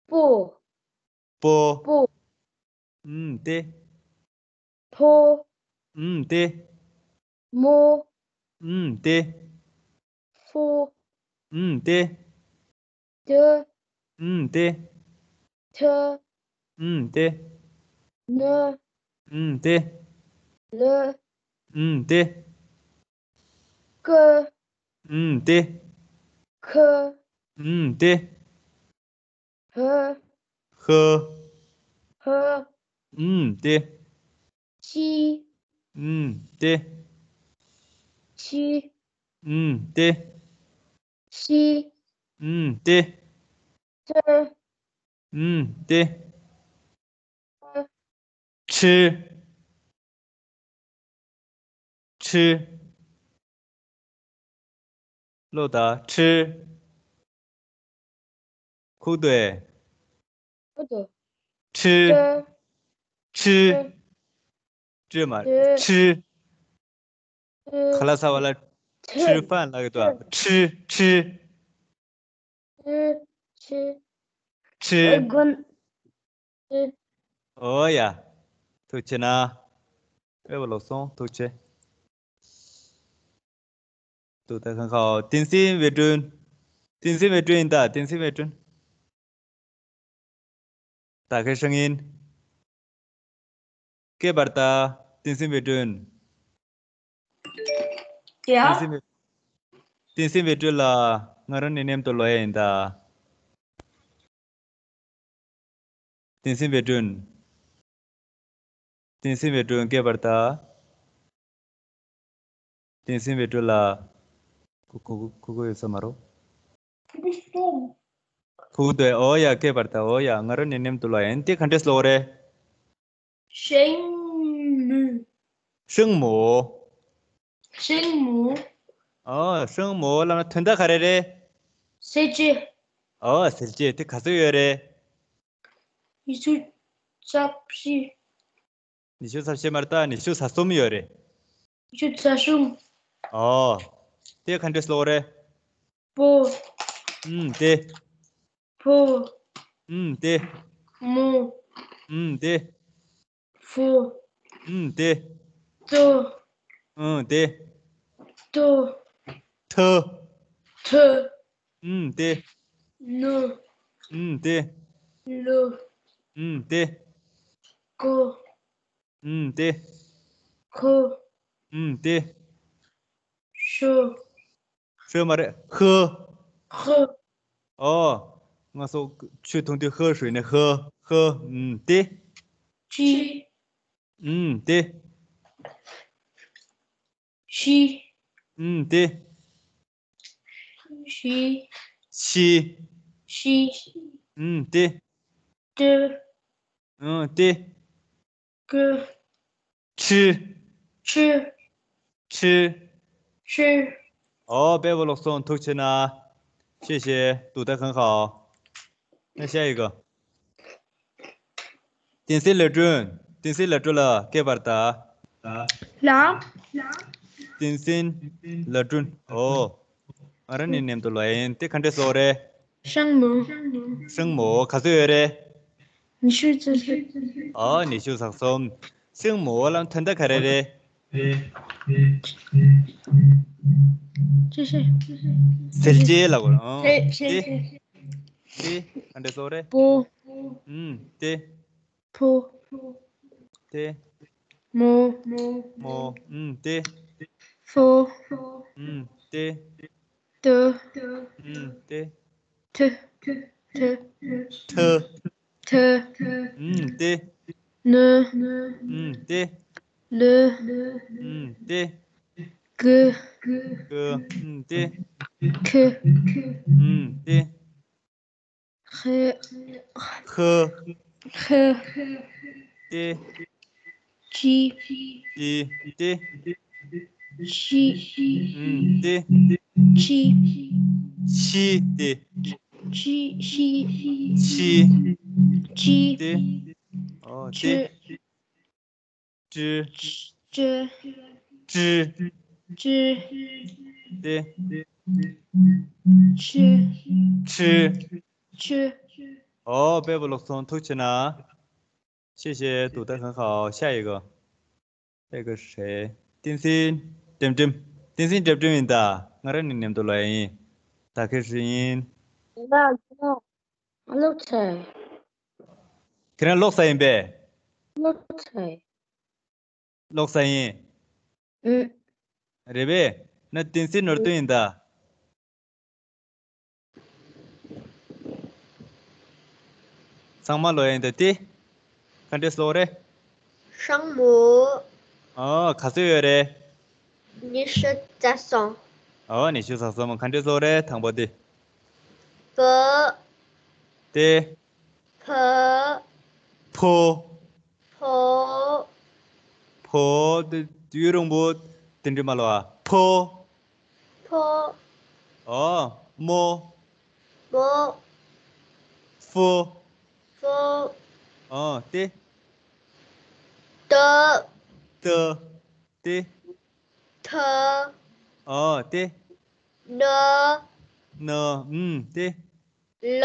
པོ། པོ། པོ། ཨུམ། དེ། ཕོ། ཨུམ། དེ། མོ། ཨུམ། དེ། ཕོ། ཨུམ། དེ། ཏེ། ཨུམ། དེ། ཐེ། ཨུམ། དེ། ནེ། ཨུམ། དེ། ལེ། ཨུམ། ཏེ། ཀ། ཨུམ། ཏེ། ཁ། ཨུམ། ཏེ། ཧ། ཧ། ཧ། ཨུམ། ཏེ། ཅི། ཨུམ། ཏེ། ཅི། ཨུམ། ཏེ། ཤི། ཨུམ། ཏེ། ཏ། ཨུམ། ཏེ། ཁྲི། ཁྲི། ལོ་ད། ཁྲི། ཁུག་ཏོ་ཨེ། ཁུག་ཏོ། ཁྲི། ཁྲི། ཁྲི། ཁྲི་མ། ཁྲི། ཁྲི། ཁ་ལ་ས་བ་ལ། ཁྲི། ཁྲི་ཕན་ལ་གི་ཏོ། ཁྲི། ཁྲི། ཁྲི། ཁྲི། ཁྲི། ཨོ་ཡ། ཐུགས་རྗེ་གནང་། དཔེ་པོ་ལོག་སོང་། ཐུགས་རྗེ། ཏུ་ད་ཁང་ཁའོ། བསྟན་འཛིན་ཝེ་ཀྲུན། བསྟན་འཛིན་ཝེ་ཀྲུན་ཡིན་ད། བསྟན་འཛིན་ཝེ་ཀྲུན། ད་ཁའི་ཧྲང་ཡིན། སྐད་འབར་ད། བསྟན་འཛིན་ཝེ་ཀྲུན། ཡ། བསྟན་འཛིན་ཝེ། བསྟན་འཛིན་ཝེ་ཀྲུན་ལ། ང་རང་ནི་མཉམ་དུ་ལོ་ཡ་ཡིན་ད། བསྟན་འཛིན་ཝེ་ཀྲུན། བསྟན་འཛིན་ཝེ་ཀྲུན་སྐད་འབར་ད། བསྟན་འཛིན་ཝེ་ཀྲུན་ལ། ཁུ་ཁུ་ཁུ་ཁུ་ཡོད་ས་མ་རོ། ཁུ་ཁུ་དེ། ཨོ་ཡ། སྐད་འབར་ད། ཨོ་ཡ། ང་རང་ནི་མཉམ་དུ་ལོ་ཡ་ཡིན། དེ་ག་འདྲས་ལོ་རེད། ཧྲེང་མུའུ། ཧྲེང་མུའུ། ཧྲེང་མུའུ། ཨོ། ཧྲེང་མུའུ་ལབ་ན་དོན་དག་ག་རེ་རེད། ཟས་བཅད། ཨོ། ཟས་བཅད་དེ་ག་ཚོད་ཡོད་རེད། ཉི་ཤུ་རྩ་བཞི། ཉི་ཤུ་རྩ་བཞི་མ་རེད་ད། ཉི་ཤུ་རྩ་གསུམ་ཡོད་རེད། ཉི་ཤུ་རྩ་གསུམ། ཨོ། དེ་ག་འདྲས་ལོ་རེད། པོ། ཨུམ། ཏེ། ཕོ། ཨུམ། ཏེ། མོ། ཨུམ། ཏེ། ཕོ། ཨུམ། ཏེ། ཏོ། ཨུམ། ཏེ། ཏོ། ཐ། ཐ། ཨུམ། ཏེ། ནོ། ཨུམ། ཏེ། ལོ། ཨུམ། ཏེ། ཀོ། ཨུམ། ཏེ། ཁོ། ཨུམ། ཏེ། ཤོ། ཤོ་མ་རེད། ཧ། ཧ། ཨོ། ང་ཚོ་ཆུ་འཐུང་དུས་ཧ་ཞུས་ནས། ཧ། ཧ། ཨུམ། ཏེ། ཅི། ཨུམ། ཏེ། ཤི། ཨུམ། ཏེ། ཤི། ཤི། ཤི། ཤི། ཨུམ། ཏེ། ཏེ། ཨུམ། ཏེ། ཀི། ཁྲི། ཁྲི། ཁྲི། ཁྲི། ཨོ། དཔེ་པོ་ལོག་སོང་། ཐུགས་རྗེ་གནང་། ཤེས་ཤེས། ཏུ་ད་ཁང་ཁའོ། ན་ཤ་ཡི་གོ། བསྟན་འཛིན་ལ་སྒྲོན། བསྟན་འཛིན་ལ་སྒྲོན་ལ་སྐད་འབར་ད། ལ། བསྟན་འཛིན་ལ་སྒྲོན། ཨོ། ང་རང་ནི་མཉམ་དུ་ལོ་ཡིན། དེ་ག་འདྲས་ལོ་རེད། ཧྲེང་མུའུ། ཧྲེང་མུའུ་ག་ཚོད་ཡོད་རེད། ཉི་ཤུ་རྩ་གསུམ། ཨོ། ཉི་ཤུ་རྩ་གསུམ། ཧྲེང་མུའུ་ལབ་དོན་དག་ག་རེ་རེད། ཅི་ཞིག་ཟས་བཅད་ལབ་དགོས། ཨོ། ཟས་བཅད། ཏེ། ཏེ་ག་འདྲས་ལོ་རེད། པོ། ཨུམ། ཏེ། ཕོ། ཏེ། མོ། མོ། ཨུམ། ཏེ། ཕོ། ཨུམ། ཏེ། ཏ། ཨུམ། ཏེ། ཐ། ཐ། ཐ། ཐ། ཨུམ། ཏེ། ན། ཨུམ། ཏེ། ལ། ཨུམ། ཏེ། ཀ། ཀ། ཨུམ། ཏེ། ཁ། ཨུམ། ཏེ། ཧ། ཧ། ཧ། ཏེ། ཅི། ཅི། ཏེ། ཤི། ཨུམ། ཏེ། ཅི། ཤི། ཏེ། ཅི། ཤི། ཤི། ཅི། ཏེ། ཨོ། ཏེ། ཅི། ཅི། ཅི། ཅི། ཅི། ཏེ། ཅི། ཅི། ཅི། ཨོ། དཔེ་པོ་ལོག་སོང་། ཐུགས་རྗེ་གནང་། ཤེས་ཤེས། ཏུ་ད་ཁང་ཁའོ། ཤ་ཡི་གོ། ཨེ་ག་ཧྲེ། བསྟན་འཛིན་སྒྲིམ་སྒྲིམ། བསྟན་འཛིན་སྒྲིམ་སྒྲིམ་ཡིན་ད། ང་རང་ནི་མཉམ་དུ་ལོ་ཡ་ཡིན། ད་ཁའི་ཧྲི་ཡིན། ཡིན་ན་ཡིན་ན། ང་ལོག་ཚར། ཁྱེད་རང་ལོག་ས་ཡིན་པས། ལོག་ཚར། ལོག་ས་ཡིན། ཨུ། རེད་པས། ན་བསྟན་སྲིད་ནོར་བདུན་ཡིན་ད། ཚང་མ་ལོ་ཡིན་ད་དེ། ག་འདྲས་ལོ་རེད། ཤིང་མོ། ཨོ་ག་ཚོད་ཡོད་རེད། ཉི་ཤུ་རྩ་གསུམ། ཨོ་ཉི་ཤུ་རྩ་གསུམ། ག་འདྲས་ལོ་རེད་དང་པོ་དེ། པ། དེ། ཕ། ཕོ། ཕོ། ཕོ་དེ་ཡུ་རོང་པོ་དེ་འདྲི་མ་ལོ་ཨ། ཕོ། ཕོ། ཨོ། མོ། མོ། ཕོ། ཕོ། ཨོ་དེ། ཏ། ཏ། དེ། ཐ། ཨོ་དེ། ན། ན། ཨུམ་དེ། ལ།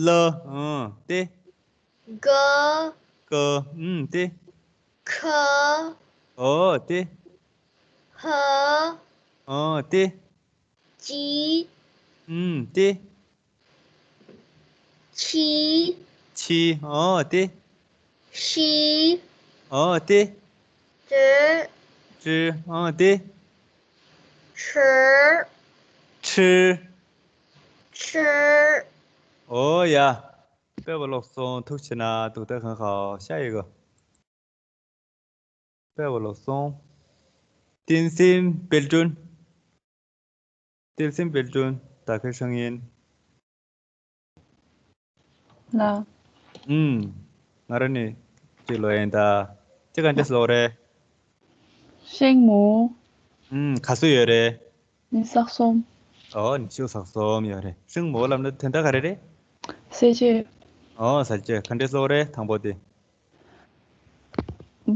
ལ། ཨོ་དེ། ག། ག། ཨུམ་དེ། ཁ། ཨོ་དེ། ཧ། ཨོ་དེ། ཅི། ཨུམ་དེ། ཆི། ཆི། ཨོ་དེ། ཤི། ཨོ་དེ། ཙི། ཙི། ཨོ་དེ། ཁྲི། ཁྲི། ཁྲི། ཨོ་ཡ། དཔེ་པོ་ལོག་སོང་། ཐུགས་ཆེ་ན་འདུག་ད་གང་ཁ་ཤ་ཡི་གོ། དཔེ་པོ་ལོག་སོང་། བསྟན་སྲིད་དཔལ་སྒྲོན། བསྟན་སྲིད་དཔལ་སྒྲོན། ད་ཁའི་ཧྲང་ཡིན། ལ། ཨུམ། ང་རང་ནི་ཅི་ལོ་ཡིན་ད། ཅི་ག་འདྲས་ལོ་རེད། ཤིང་མོ། ཨུམ། ག་ཚོད་ཡོད་རེད། ཉི་ཤུ་རྩ་གསུམ། ཨོ་ཉི་ཤུ་རྩ་གསུམ་ཡོད་རེད། ཤིང་མོ་ལབ་ན་དོན་དག་ག་རེ་རེད། ཟས་བཅད། ཨོ་ཟས་བཅད། ག་འདྲས་ལོ་རེད་དང་པོ་དེ།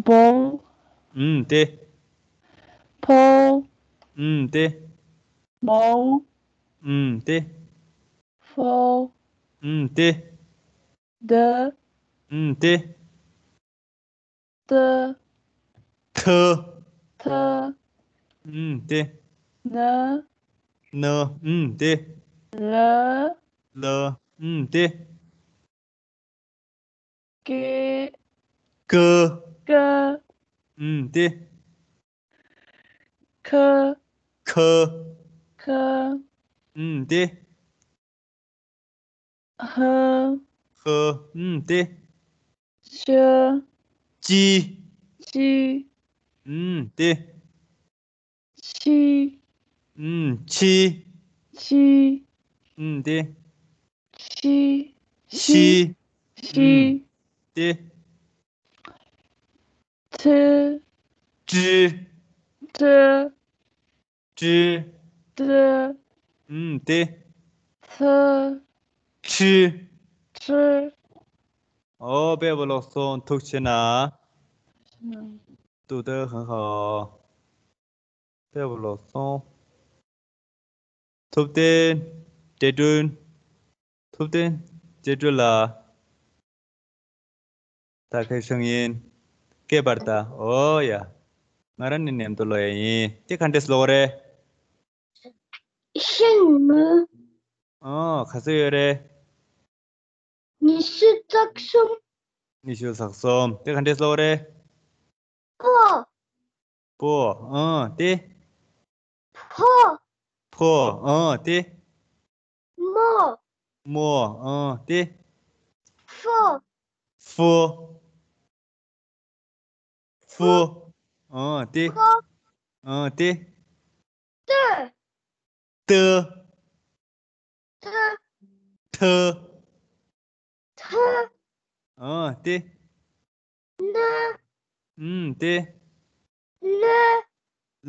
བོ། ཨུམ་དེ། ཕོ། ཨུམ་དེ། མོ། ཨུམ་དེ། ཕོ། ཨུམ་དེ། ད། ཨུམ་དེ། ཏ། ཐ། ཐ། ཨུམ་དེ། ན། ན། ཨུམ་དེ། ལ། ལ། ཨུམ་དེ། ཀེ། ཀ། ཀ། ཨུམ་དེ། ཁ། ཁ། ཁ། ཁ། ཨུམ་དེ། ཧ། ཧ། ཨུམ་དེ། ཅ། ཅི། ཅི། ཨུམ་དེ། ཆི། ཨུམ། ཆི། ཆི། ཨུམ། དེ། ཤི། ཤི། ཤི། ཤི། ཨུམ། དེ། ཁྲི། ཁྲི། ཁྲི། ཁྲི། ཁྲི། ཨུམ། དེ། ཁྲི། ཁྲི། ཁྲི། ཨོ་དཔེ་པོ་ལོག་སོང་། ཐུགས་ཆེ་ན། ཏུ་ཏེ་ཧང་ཧ། དཔེ་པོ་ལོག་སོང་། ཐུབ་བསྟན་འབྲས་སྒྲོན། ཐུབ་བསྟན་འབྲས་སྒྲོན་ལགས། ད་ཁའི་ཧྲང་ཡིན། སྐད་པར་ད། ཨོ་ཡ། ང་རང་ནི་ནེམ་ཏོ་ལོ་ཡ་ཡིན། དེ་ག་འདྲས་ལོ་རེད། ཤིང་མོ། ཨོ་ག་ཚོད་ཡོད་རེད། ཉི་ཤུ་རྩ་གསུམ། ཉི་ཤུ་རྩ་གསུམ། དེ་ག་འདྲས་ལོ་རེད། པོ། པོ། ཨང་། དེ། ཕོ། ཕོ། ཨང་། དེ། མོ། མོ། ཨང་། དེ། ཕོ། ཕོ། ཕོ། ཨང་། དེ། ཕོ། ཨང་། དེ། ཏ། ཏ། ཏ། ཐ། ཐ། ཨང་། དེ། ན། ཨུམ། དེ། ལ།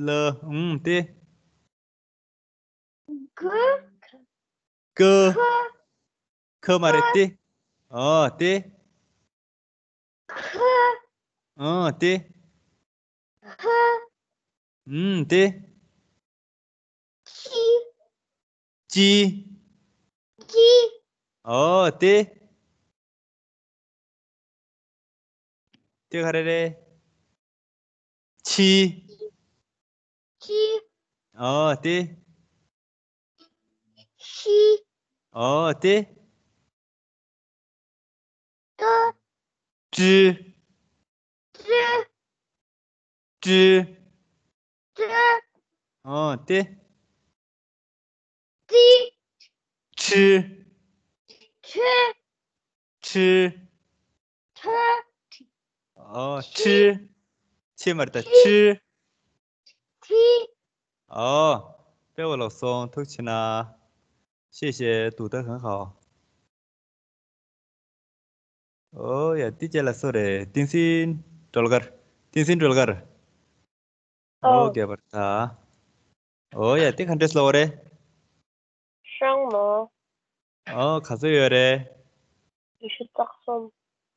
ལ། ཨུམ། དེ། ག། ག། ཁ། ཁ་མ་རེད་དེ། ཨོ་དེ། ཁ། ཨོ་དེ། ཧ། ཨུམ། དེ། ཅི། ཅི། ཅི། ཨོ་དེ། དེ་ག་རེ་རེད། ཆི། ཆི། ཨོ་དེ། ཤི། ཨོ་དེ། ཀ། ཀྲི། ཀྲི། ཀྲི། ཨོ་ཏེ། 鸡 ཁྲི། 吃 ཁྲི། 车 ཨོ་ཁྲི། ཁྲི་མ་རེད་ད་ཁྲི། 踢 ཨོ། དཔེ་པོ་ལོག་སོང་ཐུགས་ཆེ་ན། 谢谢读得很好。 ཨོ་ཡ་དེ་རྗེས་ལ་སུ་རེད། བསྟན་འཛིན་སྒྲོལ་དཀར། བསྟན་འཛིན་སྒྲོལ་དཀར། ཨོ་ཨོ། རྒྱས་པར་ད། ཨོ་ཡ་དེ་ག་འདྲས་ལོག་རེད། 声母 ཨོ་ག་ཚོད་ཡོད་རེད། 你是 ཙག་གསུམ།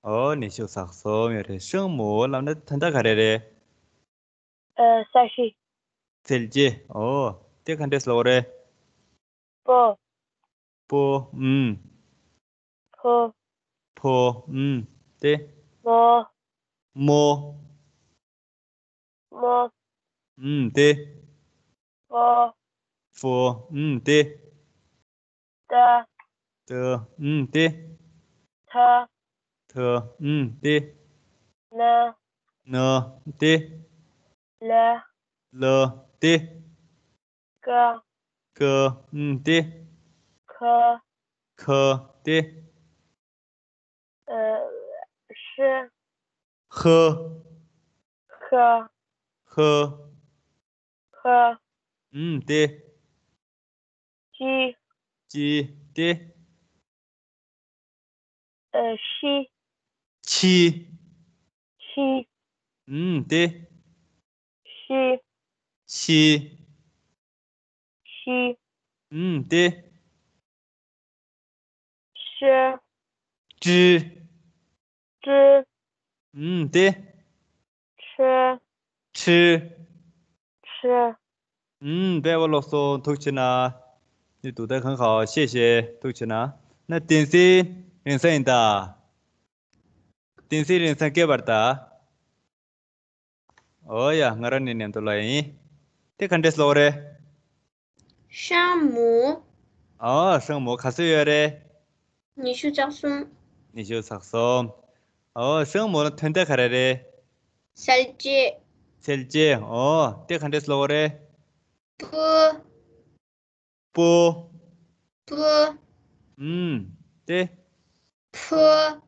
ཨོ་ཉི་ཤུ་རྩ་གསུམ་ཡོད་རེད། 声母ལབ་ན་དོན་དག་ག་རེ་རེད། 呃，三十。 ཚད་གཞི། ཨོ་དེ་ག་འདྲས་ལོག་རེད། 不， པོ། ཨུམ། 婆， ཕོ། ཨུམ། དེ། 么， མོ། 么， ཨུམ། དེ། 佛， ཕོ། ཨུམ། དེ། 的， ཏ། ཨུམ། དེ། 他， ཐ། ཨུམ། དེ། 那， ན། དེ། 了， ལ། དེ། 个， ཀ། ཨུམ། དེ། 可， ཁ། དེ། 呃，是， ཧ། 呵， ཧ། 可， ཨུམ། དེ། 鸡， ཅི། དེ། 呃，西， ཆི། 西， ཨུམ། དེ། 西， ཤི། 西， ཨུམ། དེ། 吃， ཀྲི། 吃， ཨུམ། དེ། 吃， ཁྲི། 吃， ཨུམ། དཔེ་པོ་ལོག་སོང་ཐུགས་ཆེ་ན། 你读得很好，谢谢。 ཐུགས་ཆེ་ན། ན་བསྟན་འཛིན་རིང་བསྲེལ་ཡིན་ད། བསྟན་འཛིན་རིང་བསྲེལ་སྐྱེས་པར་ད། ཨོ་ཡ། ང་རང་ནས་ནེམ་དུ་ལ་ཡིན། དེ་ག་འདྲས་ལོག་རེད། 声母 ཨོ་声母ག་ཚོད་ཡོད་རེད། ཉི་ཤུ་རྩ་གསུམ། ཉི་ཤུ་རྩ་གསུམ། ཨོ་声母ལ་དོན་དག་ག་རེ་རེད། ཚད་གཞི། ཚད་གཞི། ཨོ་དེ་ག་འདྲས་ལོག་རེད། 不 པོ། 不 ཨུམ། དེ། 婆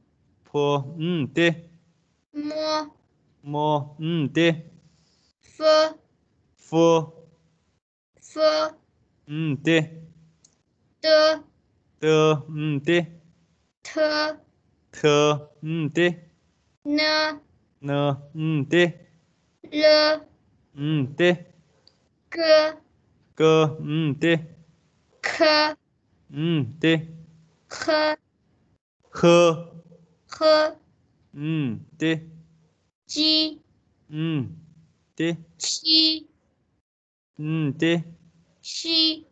ཕོ། ཨུམ། དེ། 么 མོ། ཨུམ། དེ། 佛 ཕོ། 佛 ཨུམ། དེ། 的 ཏ། ཨུམ། དེ། 他 ཐ། ཨུམ། དེ། 那 ན། ཨུམ། དེ། 了 ཨུམ། དེ། 个 ཀ། ཨུམ། དེ། 可 ཨུམ། དེ། 可 ཧ། 和 ཨུམ། དེ། 鸡 ཨུམ། དེ། 七 ཨུམ། དེ། 西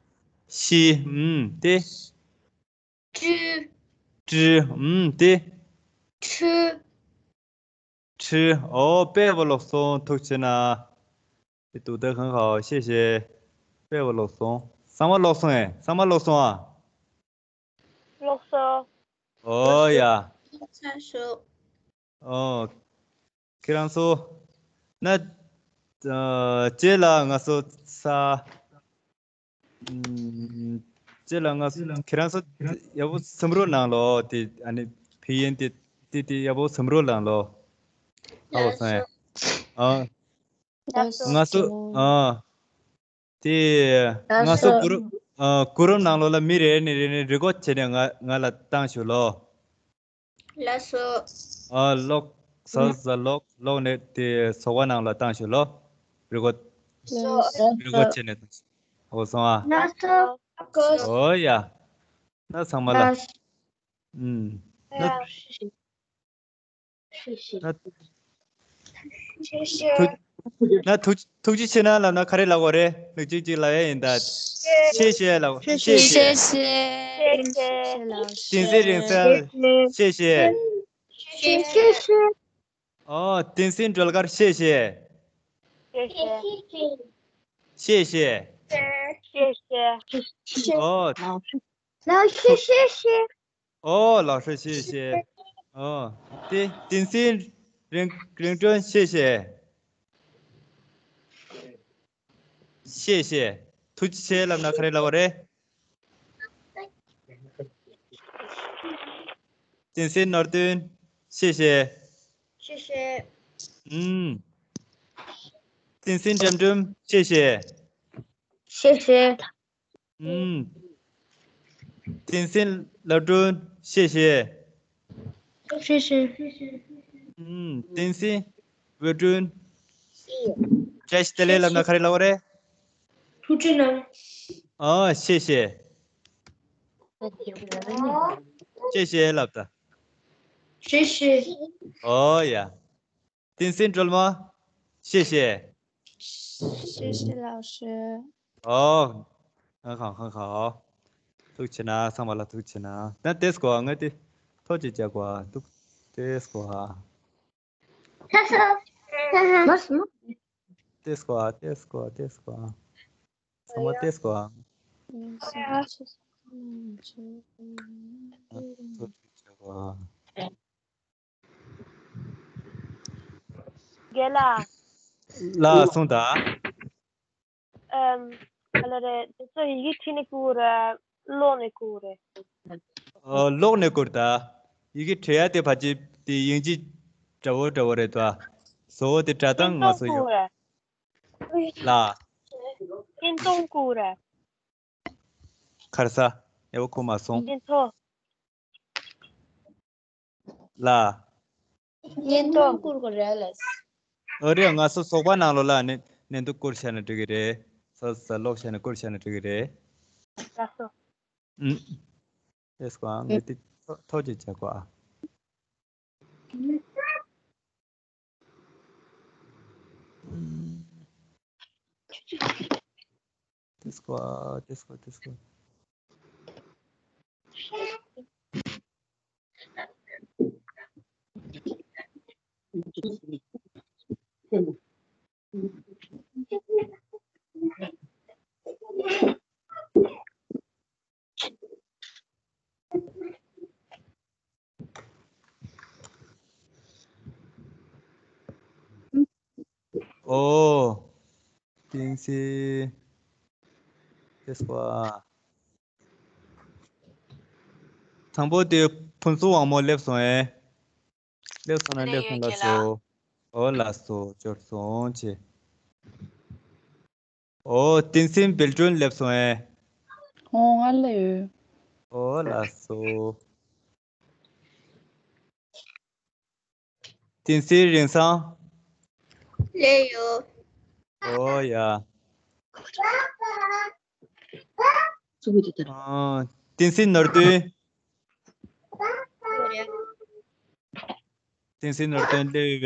ཤི། ཨུམ། དེ། 猪 ཀྲི། ཨུམ། དེ། 吃 ཁྲི། ཨོ་དཔེ་པོ་ལོག་སོང་ཐུགས་ཆེ་ན། 你读得很好，谢谢。དཔེ་པོ་ལོག་སོང་། ཚང་མ་ལོག་སོང་ཨེ། ཚང་མ་ལོག་སོང་ཨ། 啰嗦， ཨོ་ཡ། 三十 ཨོ། ཁྱེད་རང་ཚོ། ན། ཨ། རྗེས་ལ་ང་ཚོ་ས། ཨམ། རྗེས་ལ་ང་ཚོ་ཁྱེད་རང་ཚོ་ཡག་པོ་སམ་རོ་ནང་ལོ། དེ་ཨ་ནི་ཕི་ཡན་དེ་དེ་དེ་ཡག་པོ་སམ་རོ་ནང་ལོ། ཧ་གོ་སོང་ཨེ། ཨ། ང་ཚོ་ཨ། དེ་ང་ཚོ་གུ་རུབ་ཨ། གུ་རུབ་ནང་ལོགས་ལ་མི་རེ་ནས་རེ་ནས་རི་ཀོཌ་བྱས་ནས་ང་ང་ལ་བཏང་ཞུ་ལོ། ལགས་སོ། ཨ། ལོག་ས་ས་ལོག་ལོག་ནས་དེ་ཚོགས་པ་ནང་ལ་བཏང་ཞུ་ལོ། རི་ཀོཌ། རི་ཀོཌ་བྱས་ནས་བཏང་ཞུ། ཧ་གོ་སོང་ཨ། ལགས་སོ། ཧ་གོ་སོང་། ཨོ་ཡ། ན་ཚང་མ་ལ། ཨུམ། ན། ཐུགས་ན་ཐུགས་ཐུགས་རྗེ་ཆེ་ན་ལབ་ན་ག་རེ་ལབ་དགོས་རེད། ལུག་ཅིག་ཅིག་ལབ་ཡ་ཡིན་ད། 谢谢 ལབ། 谢谢། 谢谢 བསྟན་འཛིན་རིང་བསྲེལ། 谢谢། 谢谢， ཨོ། བསྟན་འཛིན་སྒྲོལ་དཀར། 谢谢། 谢谢， 谢谢། 谢谢， ཨོ། 老师谢谢。 ཨོ། 老师谢谢། ཨོ། དེ་བསྟན་འཛིན་རིང་རིང་སྒྲོན། 谢谢།谢谢། ཐུགས་རྗེ་ཆེ་ལབ་ན་ག་རེ་ལབ་པ་རེད། བསྟན་འཛིན་ནོར་བདུན། 谢谢། 谢谢། ཨུམ། བསྟན་འཛིན་འགྲན་བསྡུར། 谢谢། 谢谢། ཨུམ། བསྟན་འཛིན་ལྷ་སྒྲོན། 谢谢། 谢谢། ཨུམ། བསྟན་འཛིན་འོད་སྒྲོན། བཀྲ་ཤིས་བདེ་ལེགས་ལབ་ན་ག་རེ་ལབ་པ་རེད། 出去呢། ཨོ། 谢谢། 谢谢ལབ་ད། 谢谢། ཨོ་ཡ། བསྟན་འཛིན་སྒྲོལ་མ། 谢谢། 谢谢老师། ཨོ། 很好，很好། ཐུགས་རྗེ་གནང་། ཚང་མ་ལ་ཐུགས་རྗེ་གནང་། ད་ཏེས་གོ་ང་དེ་ཐོ་ཅིག་བྱ་གོ་འདུག་ཏེས་གོ་ཏེས་གོ་ཏེས་གོ་ཏེས་གོ་ཚང་མ་ཏེས་གོ་ཐུགས་རྗེ་གནང་། རྒན་ལགས། ལགས་སོང་ད། ཨམ། ག་ལ་རེད། དེ་ཚོ་ཡི་གེ་བྲིས་ནས་བསྐུར་རེད། ཀློག་ནས་བསྐུར་རེད། ཨོ། ཀློག་ནས་བསྐུར་ད། ཡི་གེ་བྲི་ཡ་དེ་ཕལ་ཆེར་དེ་དབྱིན་ཇི་འདྲ་བོ་འདྲ་བོ་རེད་ད། བཟོ་བོ་དེ་སྒྲ་གདངས་ང་ཚོ་ཡོད། ལགས། སྙན་ཐོ་བསྐུར་རེད། ག་རེ་ཟེར། ཡག་པོ་གོ་མ་སོང་། སྙན་ཐོ། ལགས། སྙན་ཐོ་བསྐུར་དགོས་རེད་ལགས། ཨོ་རེད། ང་ཚོ་ཚོགས་པ་ནང་ལོགས་ལ་ནི་སྙན་ཐོ་བསྐུར་བྱས་ན་འགྲིག་གི་རེད། ས་ས་ཀློག་བྱས་ན་བསྐུར་བྱས་ན་འགྲིག་གི་རེད། ལགས་སོ། ཨུམ། ཨེས་ཀོ་ཨང་གི་དེ་ཐོ་ཐོ་ཅིག་བྱ་དགོས་ཨ། ཏེས་གོ་ཨ། ཏེས་གོ་ཏེས་གོ་ཨོ། བསྟན་འཛིན། ཏེས་གོ་ཨ། དང་པོ་དེ་ཕུན་ཚོགས་དབང་མོ་སླེབས་སོང་ཨེ། སླེབས་སོང་ན་སླེབས་སོང་ལགས་སོ། ཨོ་ལགས་སོ། འབྱོར་སོང་བྱས། ཨོ། བསྟན་འཛིན་དཔལ་སྒྲོན་སླེབས་སོང་ཨེ། ཨོ་ང་སླེབས་ཡོད། ཨོ་ལགས་སོ། བསྟན་འཛིན་རིན་བཟང་། སླེབས་ཡོད། ཨོ་ཡ། ཨ། བསྟན་འཛིན་ནོར་བདུན། བསྟན་འཛིན་ནོར་བདུན་སླེབས་ཡོད་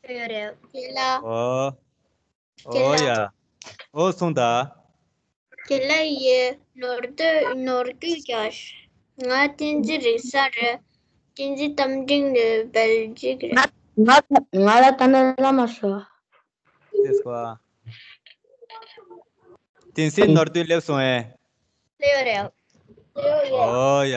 པས། ཡོད་རེད། ཨོ། ཨོ་ཡ། ཨོ་གསུངས་ད། རྒན་ལགས། ཡེ། ནོར་བདུན་ནོར་བདུན་རྒྱག་ང་བསྟན་འཛིན་རིག་གསར་རེད། བསྟན་འཛིན་རྟ་མགྲིན་ནི་སྦེལ་ཇིག་རེད། ང་ང་ང་ལ་ད་ནས་བླ་མ་ཤོག་ཏེས་གོ་ཨ། བསྟན་འཛིན་ནོར་བདུན་སླེབས་སོང་ཨེ། སླེབས་ཡོད་རེད། ཨོ་ཡ།